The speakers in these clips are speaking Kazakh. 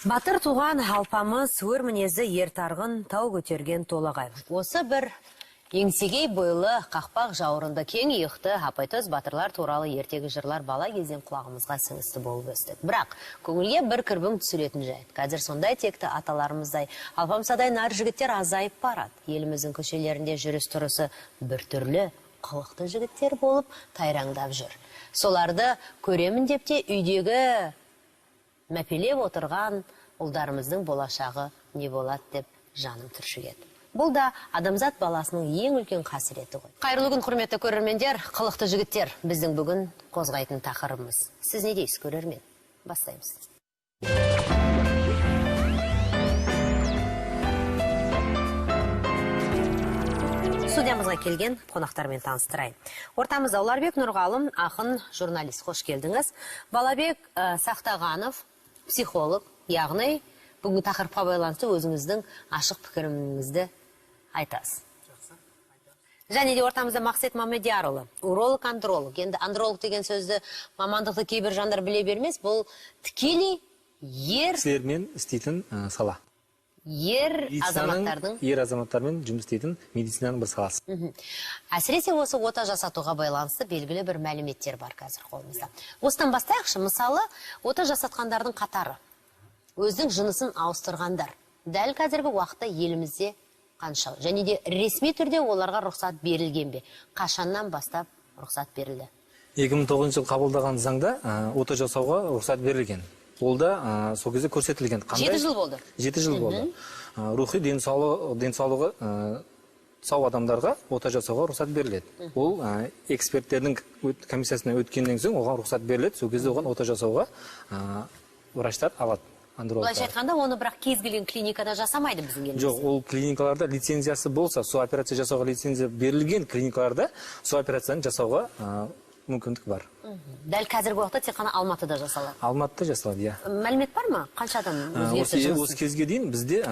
Батыр туған Алпамыс, өр мінезді ер Тарғын, тау көтерген Толағай. Осы бір еңсегей бойлы, қақпақ жауырынды, кең иықты апайтөс батырлар туралы ертегі жырлар бала кезден құлағымызға сіңісті болып өстік. Бірақ көңілге бір кірбің түсіретін жайт. Қазір сондай текті аталарымыздай Алпамсадай нар жігіттер азайып барады. Еліміздің көшелерінде жүріс тұрысы біртүрлі қылықты жігіттер болып тайраңдап жүр. Соларды көремін деп те үйдегі мәпелеп отырған ұлдарымыздың болашағы не болады деп жаным түршігеді. Бұл да адамзат баласының ең үлкен қасіреті ғой. Қайырлы күн, құрметті көрермендер, қылықты жігіттер біздің бүгін қозғайтын тақырыбымыз. Сіз не дейсіз, көрермен? Бастаймыз. Студиямызға келген қонақтармен таныстырайын. Ортамызда Ұларбек Нұрғалым, ақын, журналист, қош келдіңіз. Балабек Сақтағанов, психолог, яғни бүгінгі тақырыпқа байланысты өзіңіздің ашық пікіріңізді айтасыз. Және де ортамызда Мақсет Мамедиярұлы, уролог, андролог. Енді андролог деген сөзді, мамандықты кейбір жандар біле бермес, бұл тікелей ер кісілермен істейтін сала. Ер азаматтардың ер азаматтармен жұмыс істейтін медицинаның бір саласы. Әсіресе осы ота жасатуға байланысты белгілі бір мәліметтер бар қазір қолымызда. Осыдан бастайықшы, мысалы, ота жасатқандардың қатары өзінің жынысын ауыстырғандар. Дәл қазіргі уақытта елімізде қанша? Және де ресми түрде оларға рұқсат берілген бе? Қашаннан бастап рұқсат берілді? 2009 жыл қабылдаған заңда ота жасауға рұқсат берілген. Ол да сол кезде көрсетілген. 7 жыл болды. 7 жыл болды. Рухи денсаулығы сау адамдарға ота жасауға рұқсат беріледі. Ол эксперттердің комиссиясынан өткеннен соң оған рұқсат беріледі. Сол кезде оған ота жасауға врачтар алады. Былайша айтқанда, оны бірақ кез келген клиникада жасамайды біздің елімізде. Жоқ, ол клиникаларда лицензиясы болса, сол операция жасауға лицензия берілген клиникаларда сол операцияны жасауға мүмкіндік бар. Дәл қазіргі уақытта тек қана Алматыда жасалады. Алматыда жасалады, иә. Мәлімет бар ма? Қанша адам өзгерді жынысын? Осы кезге дейін бізде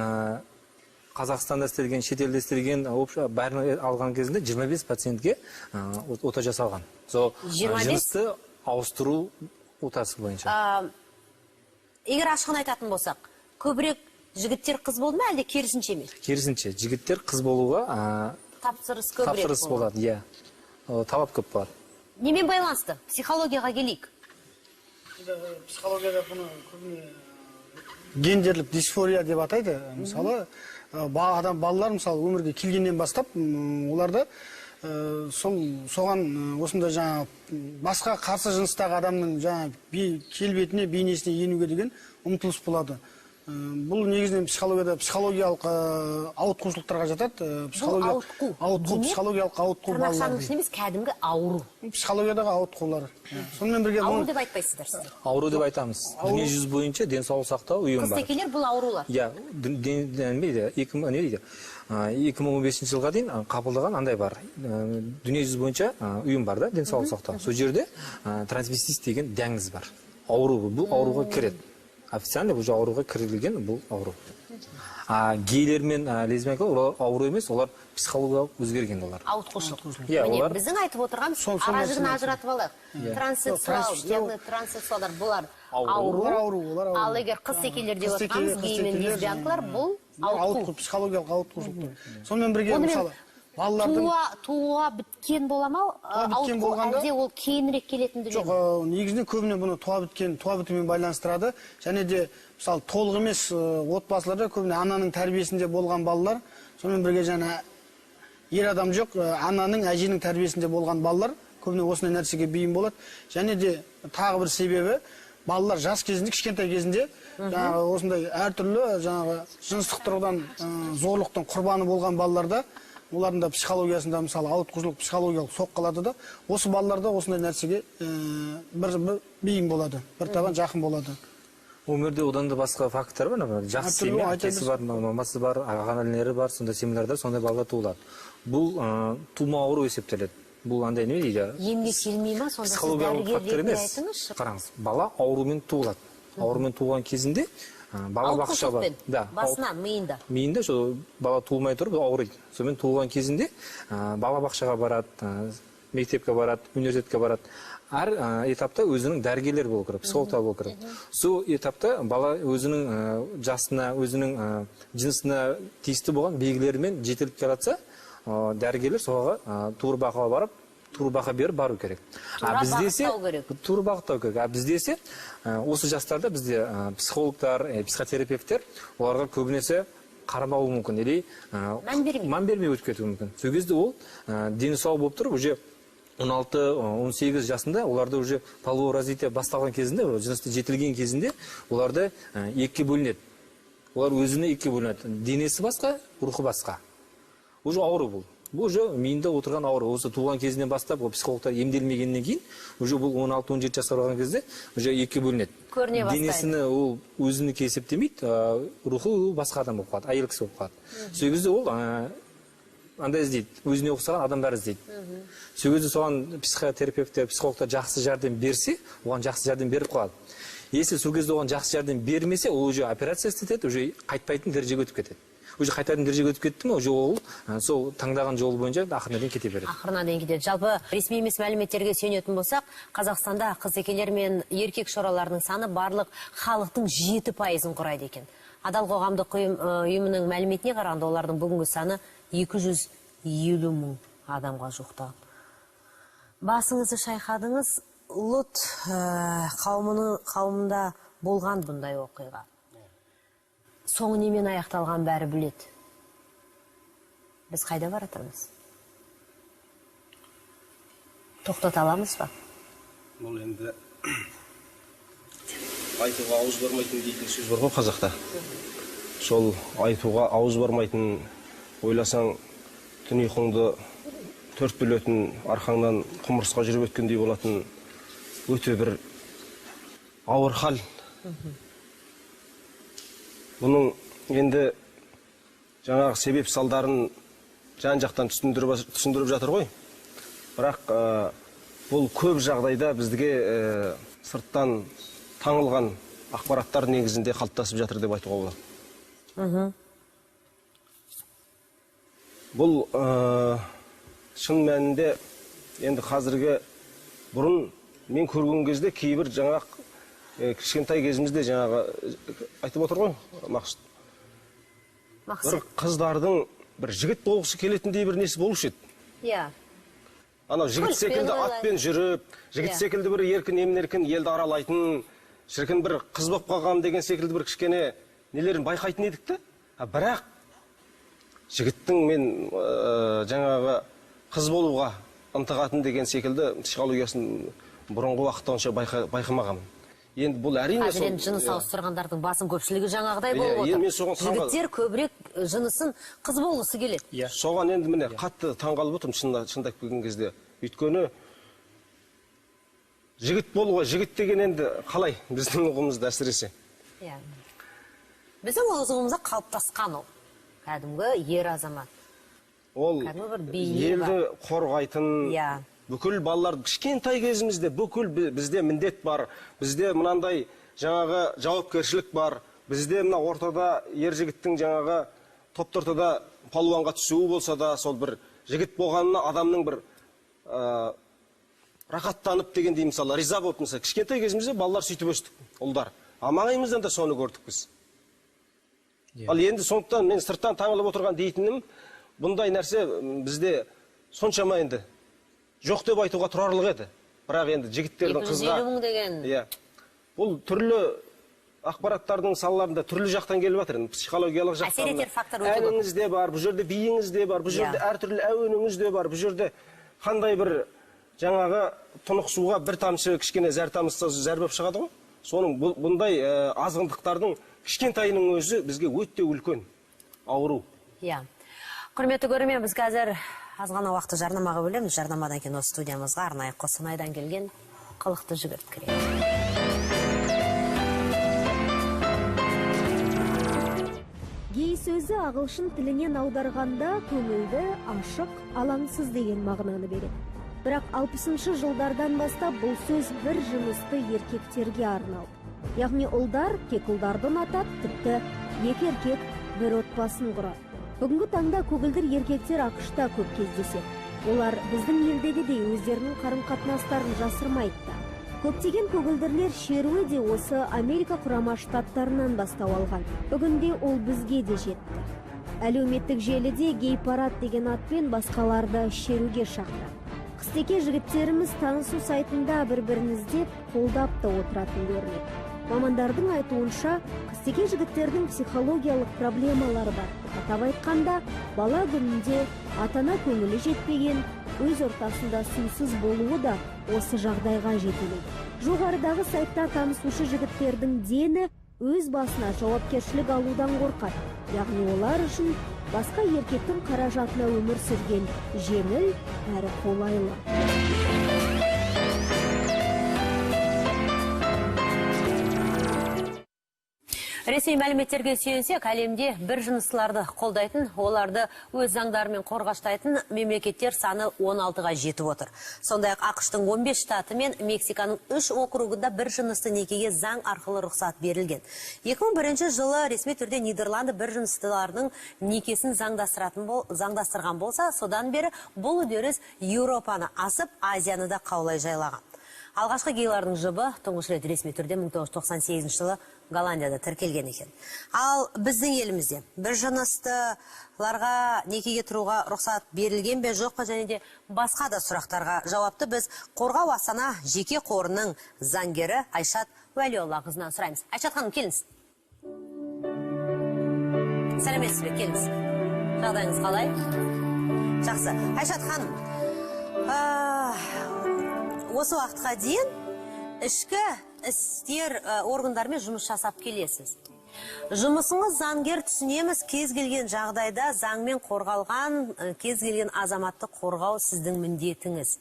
Қазақстанда істелген, шетелде істелген, бәрін алған кезінде 25 пациентке ота жасалған. Сол жынысты ауыстыру отасы бойынша. Егер ашығын айтатын болсақ, көбірек жігіттер қыз болды ма, әлде керісінше ме? Керісінше, жігіттер қыз болуға тапсырыс көбірек тапсырыс болады, иә. Талап көп болады. Немен байланысты? Психологияға келейік. Психологияда бұны көбіне гендерлік дисфория деп атайды. Мысалы, адам балалар мысалы өмірге келгеннен бастап оларда соған осындай жаңа басқа қарсы жыныстағы адамның жаңа келбетіне, бейнесіне енуге деген ұмтылыс болады. Бұл негізінен психологияда психологиялық ауытқушылықтарға жатады. Психологиялық ауытқу, психологиялық ауытқу балалар. Емес, кәдімгі ауру. Психологиядағы ауытқулар. Сонымен бірге ауру деп айтпайсыздар сіздер. Ауру деп айтамыз. Дүниежүзі бойынша денсаулық сақтау ұйымы бар. Қызтекелер бұл аурулар. Иә, 2015 жылға дейін қабылдаған андай бар. Дүниежүзі бойынша ұйым бар да, денсаулық сақтау. Сол жерде трансвестист деген диагноз бар. Ауру, бұл ауруға кіреді. Официально бұл ауруға кіргізілген бұл ауру. Гейлер мен лесбиянкалар олар ауру емес, олар психологиялық өзгерген олар. Ауытқушылық. Біздің айтып отырған ара-жігін ажыратып алайық. Транссексуал, яғни транссексуалдар бұлар ауру. Ал егер қыз текелер деп отырғанымыз, гей мен лесбиянкалар бұл ауытқу. Психологиялық ауытқушылық. Сонымен бірге мысалы балалардың туа біткен бола ма? Ауытқу әлде ол кейінірек келетін дүние? Жоқ, негізінен көбіне бұны туа бітумен байланыстырады. Және де мысалы толық емес отбасыларда көбіне ананың тәрбиесінде болған балалар, сонымен бірге жаңа ер адам жоқ, ананың, әженің тәрбиесінде болған балалар көбіне осындай нәрсеге бейім болады. Және де тағы бір себебі балалар жас кезінде, кішкентай кезінде жаңағы осындай әртүрлі жаңағы жыныстық тұрғыдан зорлықтың құрбаны болған балаларда олардың да психологиясында мысалы ауытқушылық психологиялық соққы алады да, осы балаларда осындай нәрсеге бір бейім болады, бір табан жақын болады. Өмірде одан да басқа факторлар бар, например, жақсы семья, әкесі бар, мамасы бар, аға-інілері бар, сондай семьяларда сондай балалар туылады. Бұл тума ауру есептеледі. Бұл андай не дейді? Емге келмей ма? Сонда сіз дәрігер ретінде айтыңызшы. Қараңыз, бала аурумен туылады. Аурумен туған кезінде бала бақша бар. Да, басынан, миында. Миында сол бала туылмай тұрып ауырады. Сонымен туылған кезінде бала бақшаға барады, Мектепке барады, университетке барады. Әр этапта өзінің дәрігерлері болу керек, психологтар болу керек. Сол этапта бала өзінің жасына, өзінің жынысына тиісті болған белгілерімен жетіліп келатса, дәрігерлер соға тура бақылауға барып, тура баға беріп бару керек. Тура бағыттау керек. Тура бағыттау керек. А бізде ise осы жастарда бізде психологтар, психотерапевттер оларға көбінесе қарамауы мүмкін, или мән бермей өтіп кетуі мүмкін. Сол кезде ол дені сау болып тұрып, уже 16-18 жасында оларда уже половое развитие басталған кезінде, жынысты жетілген кезінде оларда екіге бөлінеді. Олар өзіне екіге бөлінеді. Денесі басқа, рухы басқа. Уже ауру бұл. Бұл уже миында отырған ауру. Осы туған кезінен бастап, ол психологтар емделмегеннен кейін, уже бұл 16-17 жасқа барған кезде уже екіге бөлінеді. Көріне бастайды. Денесini ол өзінікі есептемейді, рухы ол басқа адам болып қалады, әйел кісі болып қалады. Сол кезде ол андай іздейді, өзіне ұқсаған адамдар іздейді. Сол кезде соған психотерапевттер, психологтар жақсы жәрдем берсе, оған жақсы жәрдем беріп қалады. Если сол кезде оған жақсы жәрдем бермесе, ол уже операция істетеді, уже қайтпайтын дәрежеге өтіп кетеді. Уже қайтатын дәрежеге өтіп кетті ме, уже ол сол таңдаған жолы бойынша ақырына дейін кете береді. Ақырына дейін кетеді. Жалпы ресми емес мәліметтерге сүйенетін болсақ, Қазақстанда қызекелер мен еркек шораларының саны барлық халықтың 7%-ын құрайды екен. Адал қоғамдық ұйымының мәліметіне қарағанда олардың бүгінгі саны 250 мың адамға жуықтаған. Басыңызды шайқадыңыз, Лұт қауымында болған бұндай оқиға. Соңы немен аяқталған бәрі біледі. Біз қайда баратырмыз? Тоқтата аламыз ба? Бұл енді айтуға ауыз бармайтын дейтін сөз бар ғой қазақта. Сол айтуға ауыз бармайтын, ойласаң түн ұйқыңды төрт бөлетін, арқаңнан құмырсқа жүріп өткендей болатын өте бір ауыр хал. Бұның енді жаңағы себеп салдарын жан-жақтан түсіндіріп жатыр ғой. Бірақ бұл көп жағдайда бізге сырттан таңылған ақпараттар негізінде қалыптасып жатыр деп айтуға болады. Бұл шын мәнінде енді қазіргі бұрын мен көрген кезде кейбір жаңағы кішкентай кезімізде жаңағы айтып отыр ғой Мақсұт. Бір қыздардың бір жігіт болғысы келетіндей бір несі болушы еді. Иә. Анау жігіт секілді атпен жүріп, жігіт секілді бір еркін емін-еркін елді аралайтын, шіркін бір қыз болып қалған деген секілді бір кішкене нелерін байқайтын едік те. Бірақ жігіттің мен жаңағы қыз болуға ынтығатын деген секілді психологиясын бұрынғы уақытта онша байқамағанмын. Енді бұл әрине қазір енді жыныс ауыстырғандардың басым көпшілігі жаңағыдай болып отыр. Жігіттер көбірек жынысын қыз болғысы келеді. Соған енді міне қатты таңғалып отырмын шындап келген кезде. Өйткені жігіт болуға, жігіт деген енді қалай біздің ұғымымызда әсіресе. Иә. Біздің ұғымымызда қалыптасқан ол. Кәдімгі ер азамат. Ол елді қорғайтын, бүкіл балалар кішкентай кезімізде бүкіл бізде міндет бар, бізде мынандай жаңағы жауапкершілік бар, бізде мына ортада ер жігіттің жаңағы топ-тортада палуанға түсуі болса да, сол бір жігіт болғанына адамның бір рахаттанып дегендей мысалы риза болып, мысалы кішкентай кезімізде балалар сөйтіп өстік, ұлдар. А маңайымыздан да соны көрдік біз. Ал енді сондықтан мен сырттан таңылып отырған дейтінім, бұндай нәрсе бізде соншама енді жоқ деп айтуға тұрарлық еді. Бірақ енді жігіттердің қызға 250 мың деген. Иә. Бұл түрлі ақпараттардың салаларында түрлі жақтан келіп жатыр. Психологиялық жақтан. Әсер етер фактор өте көп. Әніңіз де бар, бұл жерде биіңіз де бар, бұл жерде әртүрлі әуеніңіз де бар, бұл жерде қандай бір жаңағы тұнық суға бір тамшы кішкене зәр тамшысы зәр болып шығады ғой. Соның бұндай азғындықтардың кішкентайының өзі бізге өте үлкен ауру. Иә. Құрметті көрермен, біз қазір аз ғана уақытты жарнамаға бөлеміз. Жарнамадан кейін осы студиямызға арнайы Қостанайдан келген қылықты жігіт кіреді. Гей сөзі ағылшын тілінен аударғанда көңілді, ашық, алаңсыз деген мағынаны береді. Бірақ 60-шы жылдардан бастап бұл сөз бір жынысты еркектерге арналды. Яғни ұлдар тек ұлдарды ұнатады, тіпті екі еркек бір отбасын құрады. Бүгінгі таңда көгілдір еркектер АҚШ-та көп кездеседі. Олар біздің елдегідей өздерінің қарым-қатынастарын жасырмайды да. Көптеген көгілдірлер шеруі де осы Америка Құрама Штаттарынан бастау алған. Бүгінде ол бізге де жетті. Әлеуметтік желіде гей-парад деген атпен басқаларды шеруге шақырады. Қыстеке жігіттеріміз танысу сайтында бір-бірін іздеп, қолдап та отыратын көрінеді. Мамандардың айтуынша, қыстеке жігіттердің психологиялық проблемалары бар. Атап айтқанда, бала күнінде ата-ана көңілі жетпеген, өз ортасында сусыз болуы да осы жағдайға жетелейді. Жоғарыдағы сайтта танысушы жігіттердің дені өз басына жауапкершілік алудан қорқады. Яғни олар үшін басқа еркектің қаражатына өмір сүрген жеңіл әрі қолайлы. Ресми мәліметтерге сүйенсек, әлемде бір жыныстыларды қолдайтын, оларды өз заңдарымен қорғаштайтын мемлекеттер саны 16-ға жетіп отыр. Сондай-ақ АҚШ-тың 15 штаты мен Мексиканың 3 округында бір жынысты некеге заң арқылы рұқсат берілген. 2001 жылы ресми түрде Нидерланды бір жыныстылардың некесін заңдастырған болса, содан бері бұл үдеріс Еуропаны асып, Азияны да қаулай жайлаған. Алғашқы гейлардың жұбы тұңғыш рет ресми түрде 1998 жылы Голландияда тіркелген екен. Ал біздің елімізде бір жыныстыларға некеге тұруға рұқсат берілген бе, жоқ па, және де басқа да сұрақтарға жауапты біз Қорғау Астана жеке қорының заңгері Айшат Уәлиолла қызынан сұраймыз. Айшат ханым, келіңіз. Сәлеметсіз бе, келіңіз. Жағдайыңыз қалай? Жақсы. Айшат ханым, осы уақытқа дейін ішкі істер органдарымен жұмыс жасап келесіз. Жұмысыңыз заңгер, түсінеміз, кез келген жағдайда заңмен қорғалған, кез келген азаматты қорғау сіздің міндетіңіз.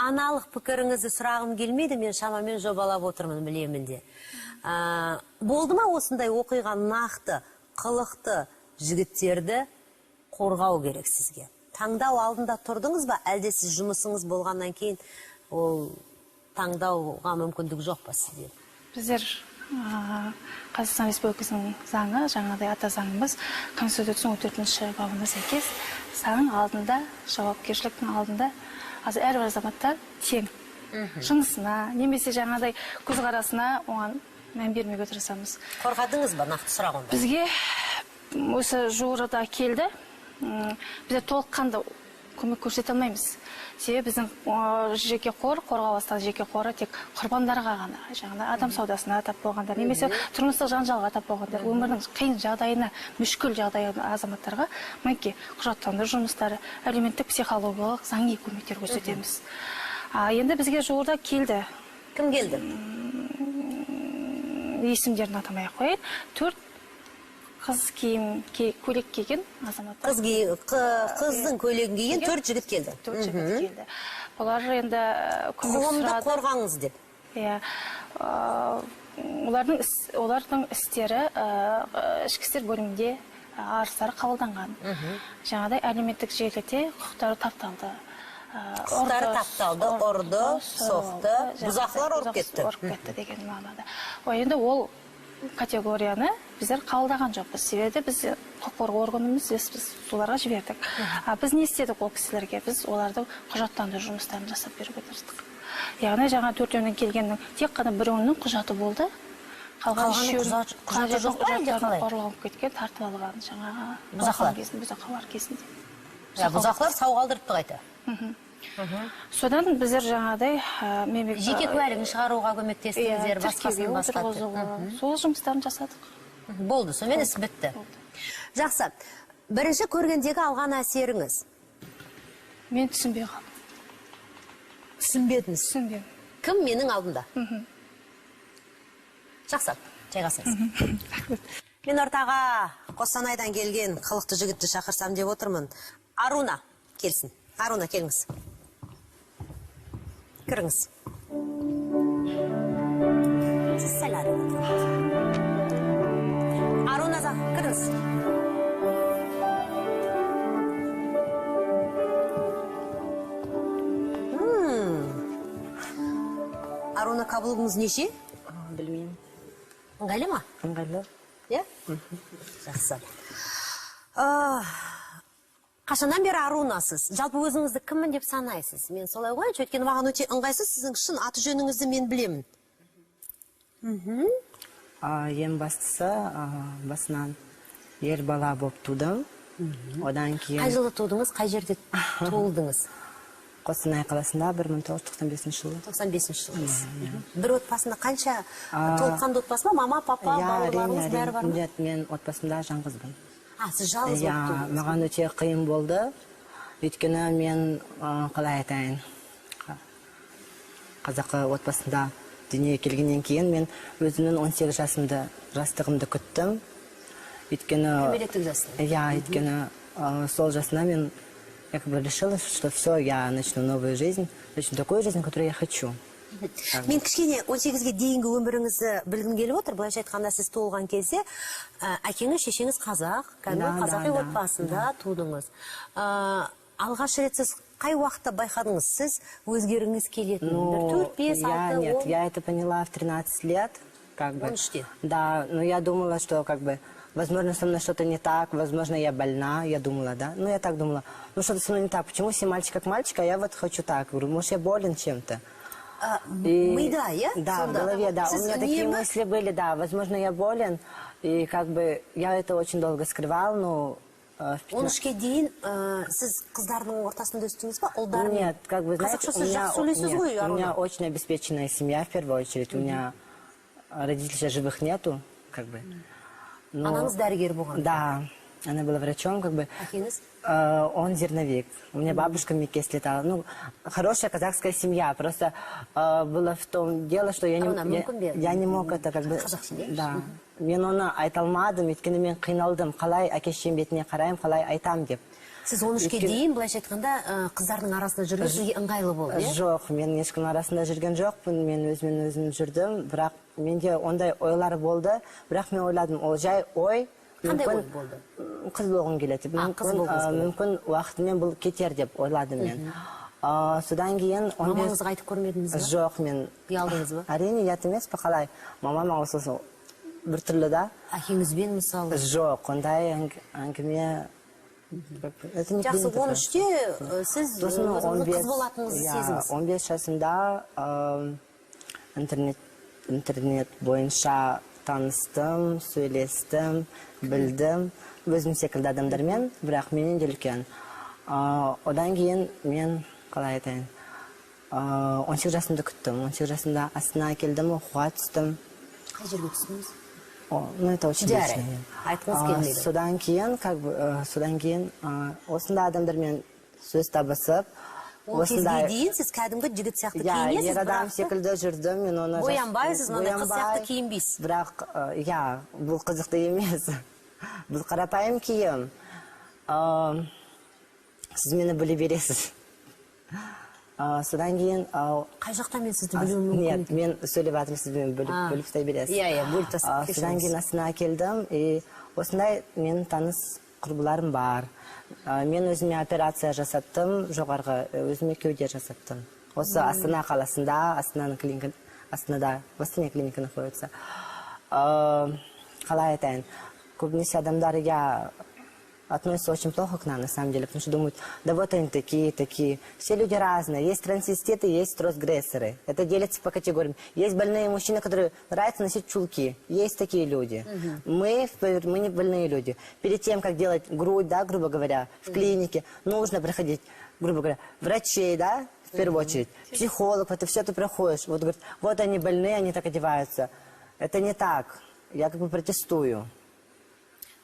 Аналық пікіріңізді сұрағым келмейді, мен шамамен жобалап отырмын, білемін де. Болды ма осындай оқиға, нақты, қылықты жігіттерді қорғау керек сізге? Таңдау алдында тұрдыңыз ба, әлде сіз жұмысыңыз болғаннан кейін ол таңдауға мүмкіндік жоқ па сізде? Біздер Қазақстан Республикасының заңы, жаңағыдай ата заңымыз, Конституцияның 14-ші бабына сәйкес, заң алдында, жауапкершіліктің алдында әрбір азаматтар тең. Жынысына, немесе жаңағыдай көзқарасына оған мән бермеуге тырысамыз. Қорғадыңыз ба, нақты сұрақ онда? Бізге осы жуырда келді. Бізде толыққанды көмек көрсете алмаймыз. Себебі біздің жеке қор, Қорғау Астана жеке қоры тек құрбандарға ғана, жаңағы адам саудасына тап болғандар, немесе тұрмыстық жанжалға тап болғандар, өмірдің қиын жағдайына, мүшкіл жағдайына азаматтарға мінекей құжаттандыру жұмыстары, әлеуметтік, психологиялық, заңи көмектер көрсетеміз. Енді бізге жуырда келді. Кім келді? Есімдерін атамай ақ қояйын. 4 қыз киім, көйлек киген азаматтар. Қыздың көйлегін киген 4 жігіт келді. 4 жігіт келді. Олар енді көмек Құқығымды сұрады. қорғаңыз деп. Иә. Олардың істері ішкі істер бөлімінде арыздары қабылданған. Жаңағыдай әлеуметтік желіде құқықтары тапталды. Құқықтары тапталды, ұрды, соқты, бұзақылар ұрып кетті. Ұрып кетті деген мағынада. Енді ол категорияны біздер қабылдаған жоқпыз. Себебі біз құқық қорғау органымыз, біз соларға жібердік. Біз не істедік ол кісілерге? Біз олардың құжаттандыру жұмыстарын жасап беруге тырыстық. Яғни жаңа төртеуінің келгеннің тек қана біреуінің құжаты болды. Қалған Қалғанының құжаты жоқ па әлде қалай? Ұрланып кеткен, тартып алған жаңағы Бұзақылар. Бұзақылар кезінде. Бұзақылар сау қалдырыпты қайта. Содан біздер жаңағыдай, жеке куәлігін шығаруға көмектестіңіздер, Иә, басқасын тіркеуге басқа. отырғызуға. Сол жұмыстарын жасадық. Болды, сонымен іс бітті. Болды. Жақсы. Бірінші көргендегі алған әсеріңіз? Мен түсінбей қалдым. Түсінбедіңіз? Түсінбедім. Кім менің алдымда? Жақсы, жайғасыңыз. Рахмет. Мен ортаға Қостанайдан келген қылықты жігітті шақырсам деп отырмын. Аруна келсін. Аруна, келіңіз. Кіріңіз. Сіз сәл әрі отырыңыз. Аруна, кіріңіз. Аруна, каблугыңыз неше? Білмеймін. Ыңғайлы ма? Ыңғайлы. Иә? Жақсы. Қашаннан бері Арунасыз? Жалпы өзіңізді кіммін деп санайсыз? Мен солай қояйыншы, өйткені маған өте ыңғайсыз, сіздің шын аты жөніңізді мен білемін. Ең бастысы, басынан ер бала болып тудым. Одан кейін Қай жылы тудыңыз, қай жерде туылдыңыз? Қостанай қаласында 1995 жылы. 95 жылы. Бір отбасында қанша, толыққанды отбасы ма? Мама, папа, бауырларыңыз бәрі бар ма? Нет, мен отбасымда жалғызбын. Сіз жалғыз болып тудыңыз? Маған өте қиын болды. Өйткені мен, қалай айтайын, қазақы отбасында дүниеге келгеннен кейін мен өзімнің 18 жасымды, жастығымды күттім. Өйткені Кәмелеттік жасында. Иә, өйткені сол жасында мен я как бы решила, что все, я начну новую жизнь, начну такую жизнь, которую я хочу. Мен кішкене 18-ге дейінгі өміріңізді білгім келіп отыр. Былайша айтқанда, сіз туылған кезде әкеңіз, шешеңіз қазақ, кәдімгі қазақи отбасында тудыңыз. Алғаш рет сіз қай уақытта байқадыңыз, сіз өзгергіңіз келетінін? Бір 4, 5, 6, Нет, 10? я это поняла в 13 лет. Как бы. Он үште. Да, но я думала, что как бы, возможно, со мной что-то не так, возможно, я больна, я думала, да? Ну, я так думала, ну, что-то со мной не так, почему все мальчики как мальчик, а я вот хочу так, говорю, может, я болен чем-то. Мида, иә? Да, в голове, да, у меня такие мысли были, да, возможно, я болен, и как бы я это очень долго скрывал, но... 13-ке дейін сіз қыздардың ортасында өстіңіз ба, ұлдармен? Нет, как бы, знаете, Қазақша сіз жақсы сөйлейсіз ғой, у меня Аруна? очень обеспеченная семья, в первую очередь, у меня родителей сейчас живых нету, как бы. Анаңыз дәрігер болған? Да, она была врачом, как бы. Әкеңіз? Он зерновик. У меня бабушка в Мекке слетала. Ну, хорошая казахская семья. Просто было в том дело, что я не, я не мог это как бы... Да. Мен оны айта алмадым, өйткені мен қиналдым. Қалай әке шешем бетіне қараймын, қалай айтам деп. Сіз 13-ке дейін, былайша айтқанда, қыздардың арасында жүрген сізге ыңғайлы болды, иә? Жоқ, мен ешкімнің арасында жүрген жоқпын. Мен өзімен өзім жүрдім, бірақ менде ондай ойлар болды. Бірақ мен ойладым, ол жай ой. Қандай ой болды? Қыз болғым келеді. Мүмкін уақытымен бұл кетер деп ойладым мен. Содан кейін... Мамаңызға айтып көрмедіңіз бе? Жоқ, мен... Ұялдыңыз ба? Әрине, ұят емес пе, қалай? Мамам осы біртүрлі да. Әкеңізбен мысалы? Жоқ, ондай әңгіме... Жақсы, 13-те сіз өзіңіздің қыз болатыныңызды сездіңіз. 15 жасымда интернет бойынша таныстым, сөйлестім, білдім. Өзім секілді адамдармен, бірақ менен де үлкен. Одан кейін мен, қалай айтайын, 18 жасымды күттім. 18 жасымда Астанаға келдім, оқуға түстім. Қай жерге түстіңіз? Ну, это очень лично. Айтқыңыз келмейді. Содан кейін, как бы, содан кейін осындай адамдармен сөз табысып, Ол кезге дейін сіз кәдімгі жігіт сияқты киінесіз, ер адам секілді жүрдім, мен оны боянбайсыз, мынандай қыз сияқты киінбейсіз. Бірақ, иә, бұл қызықты емес. Бұл қарапайым киім. Сіз мені біле бересіз. Содан кейін... Қай жақтан мен сізді білуім мүмкін? Нет, мен сөйлеп жатырмын, сіз мені бөліп тастай бересіз. Иә, бөліп тастап. Содан кейін Астанаға келдім, и осындай менің таныс құрбыларым бар. Мен өзіме операция жасаттым, жоғарғы, өзіме кеуде жасаттым. Осы Астана қаласында, Астанада, в Астане клиника находится. Қалай айтайын, көбінесе адамдар, я относятся очень плохо к нам, на самом деле, потому что думают, да вот они такие, такие. Все люди разные. Есть трансвеститы, есть трансгрессоры. Это делится по категориям. Есть больные мужчины, которые нравится носить чулки. Есть такие люди. Мы не больные люди. Перед тем, как делать грудь, да, грубо говоря, в клинике, нужно проходить, грубо говоря, врачей, да, в первую очередь, психолог, это все ты проходишь. Вот, говорят, вот они больные, они так одеваются. Это не так. Я как бы протестую.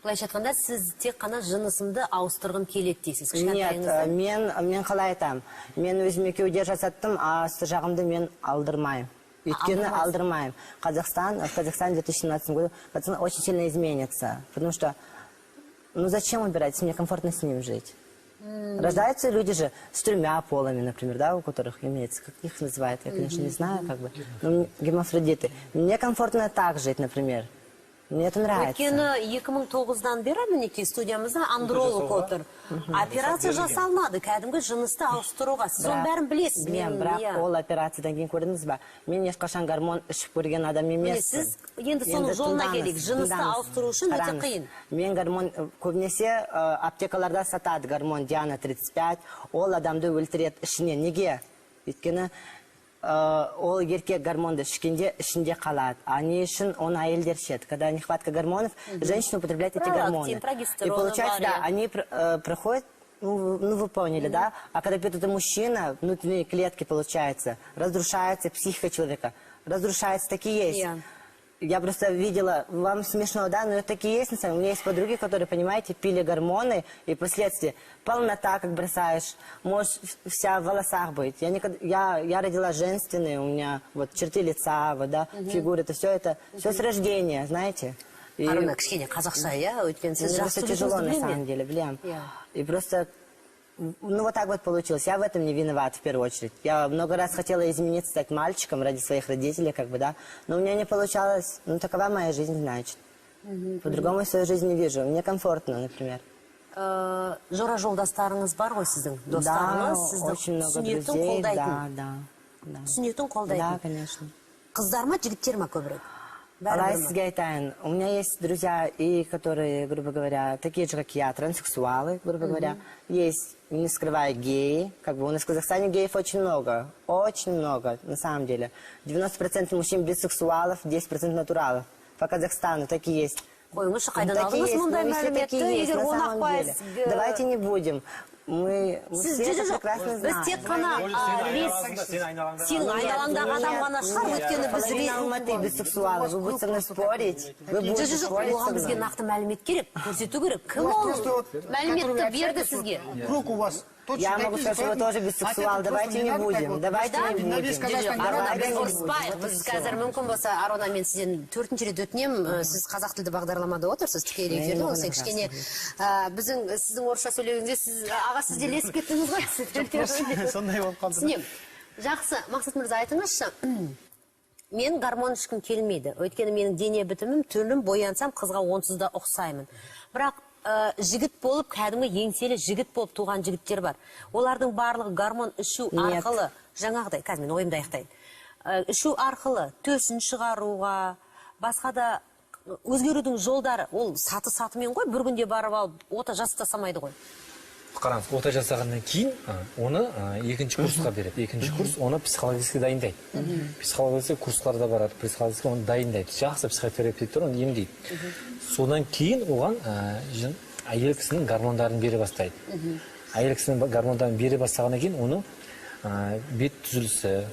Былайша айтқанда, сіз тек қана жынысымды ауыстырғым келеді дейсіз. Нет, мен қалай айтамын? Мен өзіме кеуде жасаттым, а асты жағымды мен алдырмаймын. Өйткені алдырмаймын. Қазақстан, в Казахстане в 2017 году Казахстан очень сильно изменится. Потому что, ну зачем убирать, если мне комфортно с ним жить? Рождаются люди же с тремя полами, например, да, у которых имеется, как их называют, я, конечно, не знаю, как бы, но гермафродиты. Мне комфортно так жить, например. Мне это нравится. Өйткені 2009-дан бері, мінекей, студиямызда андролог отыр. Операция жасалынады, кәдімгі жынысты ауыстыруға. Сіз оның бәрін білесіз. Білемін, бірақ ол операциядан кейін, көрдіңіз ба, мен ешқашан гормон ішіп көрген адам емеспін. Сіз енді соның жолына келейік. Жынысты ауыстыру үшін өте қиын. Мен гормон, көбінесе аптекаларда сатады гормон Диана 35, ол адамды өлтіреді ішінен. Неге? Өйткені ол еркек гормонды ішкенде ішінде қалады. А не үшін оны әйелдер ішеді. Когда нехватка гормонов, женщины употребляют эти гормоны. И получается, да, они проходят, ну вы поняли, да? А когда пьет это мужчина, внутренние клетки, получается, разрушается психика человека. Разрушается, такие есть. Я просто видела, вам смешно, да, но это такие есть, на самом деле. У меня есть подруги, которые, понимаете, пили гормоны, и впоследствии полнота, как бросаешь, можешь вся в волосах быть. Я, никогда, я родила женственные, у меня вот черты лица, вот, да, фигура, это все с рождения, знаете. И Аруна, кішкене қазақша, иә, өйткені сіз просто тяжело, на самом деле, білем. И просто, ну вот так вот получилось. Я в этом не виноват в первую очередь. Я много раз хотела измениться, стать мальчиком ради своих родителей, как бы, да. Но у меня не получалось. Ну такова моя жизнь, значит. По-другому свою жизнь не вижу. Мне комфортно, например. Жора жолдастарыңыз бар ғой сіздің? Достарыңыз сізді очень много түсінетін, друзей, қолдайтын. Да, да, да. Түсінетін, қолдайтын. Да, конечно. Қыздар ма, жігіттер ма көбірек? Алай сізге айтайын, у меня есть друзья, и которые, грубо говоря, такие же, как я, транссексуалы, грубо говоря. Есть, не скрывая, геи. Как бы у нас в Казахстане геев очень много, на самом деле. 90% мужчин бисексуалов, 10% натуралов. По Казахстану такие есть. Қойыңызшы, қайдан алдыңыз мұндай мәліметті? Егер 10 пайыз. Давайте не будем. Мы Сіз все это жоқ, прекрасно біз знаем. тек қана сенің айналаңдағы адам ғана шығар, өйткені біз Половина Алматы бисексуалы. Вы будете со мной спорить? Вы будете Жоқ, спорить оған со бізге мной? Нақты мәлімет керек, көрсету керек. Кім ол мәліметті берді сізге? Круг у вас точно Я могу такие же, сказать, что вы поэтому тоже бисексуал. от этого Давайте просто не надо так будем. вот. Давайте не На весь будем. Казахстан не Аруна, надо. біз не ұрыспайық. будем. Біз қазір, мүмкін болса, Аруна, мен сізден төртінші рет өтінемін. Сіз қазақ тілді бағдарламада отырсыз, тікелей эфирде. Ол сен кішкене біздің сіздің орысша сөйлегенде, сіз, аға, сіз де ілесіп кеттіңіз ғой. Сондай болып қалды. Түсінемін. Жақсы, Мақсат мырза, айтыңызшы. Мен гормон ішкім келмейді. Өйткені менің дене бітімім, түрім, боянсам, қызға онсыз да ұқсаймын. Бірақ жігіт болып, кәдімгі еңселі жігіт болып туған жігіттер бар. Олардың барлығы гормон ішу Нет. арқылы, жаңағыдай, қазір мен ойымды аяқтайын. Ішу арқылы төсін шығаруға, басқа да өзгерудің жолдары, ол саты сатымен ғой, бір күнде барып алып ота жасата салмайды ғой. Қараңыз, ота жасағаннан кейін оны екінші курсқа береді. Екінші курс оны психологически дайындайды. Психологический курстарда барады, психологически оны дайындайды. Жақсы психотерапевттер оны емдейді. Содан кейін оған әйел кісінің гормондарын бере бастайды. Әйел кісінің гормондарын бере бастағаннан кейін оның бет түзілісі,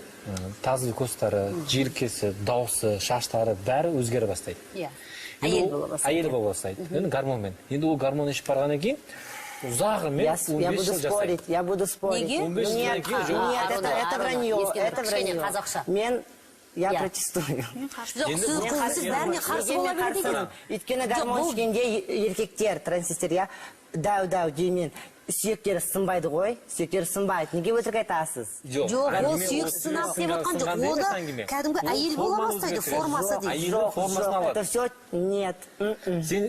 тазовый костары, желкесі, дауысы, шаштары, бәрі өзгере бастайды. Енді Әйел ол бола бастайды. Әйел бола бастайды енді гормонмен. Енді ол гормон ішіп барғаннан кейін ұзағымен Я 15 буду жыл жасайды. спорить, я буду спорить. Неге? 15 жылдан Нет, кейін жоқ. нет, это вранье, это Кішкене вранье. қазақша. Мен, я Я. протестую. Жоқ, сіз бәріне қарсы бола береді екенсіз. Өйткені Жоқ, гормон бұл- ішкенде еркектер, трансвеститтер, иә, дәу дәу деймін, сүйектері сынбайды ғой, сүйектері сынбайды. Неге өтірік айтасыз? Жоқ, ол әңгіме сүйек ол сынады сүйек деп жатқан жоқ. сынған емес Оны әңгіме. кәдімгі Ол әйел бола форманы бастайды, өзгертеді. формасы Жоқ, дейді. әйелдің формасын Жоқ, алады. это все нет. М-м. Сен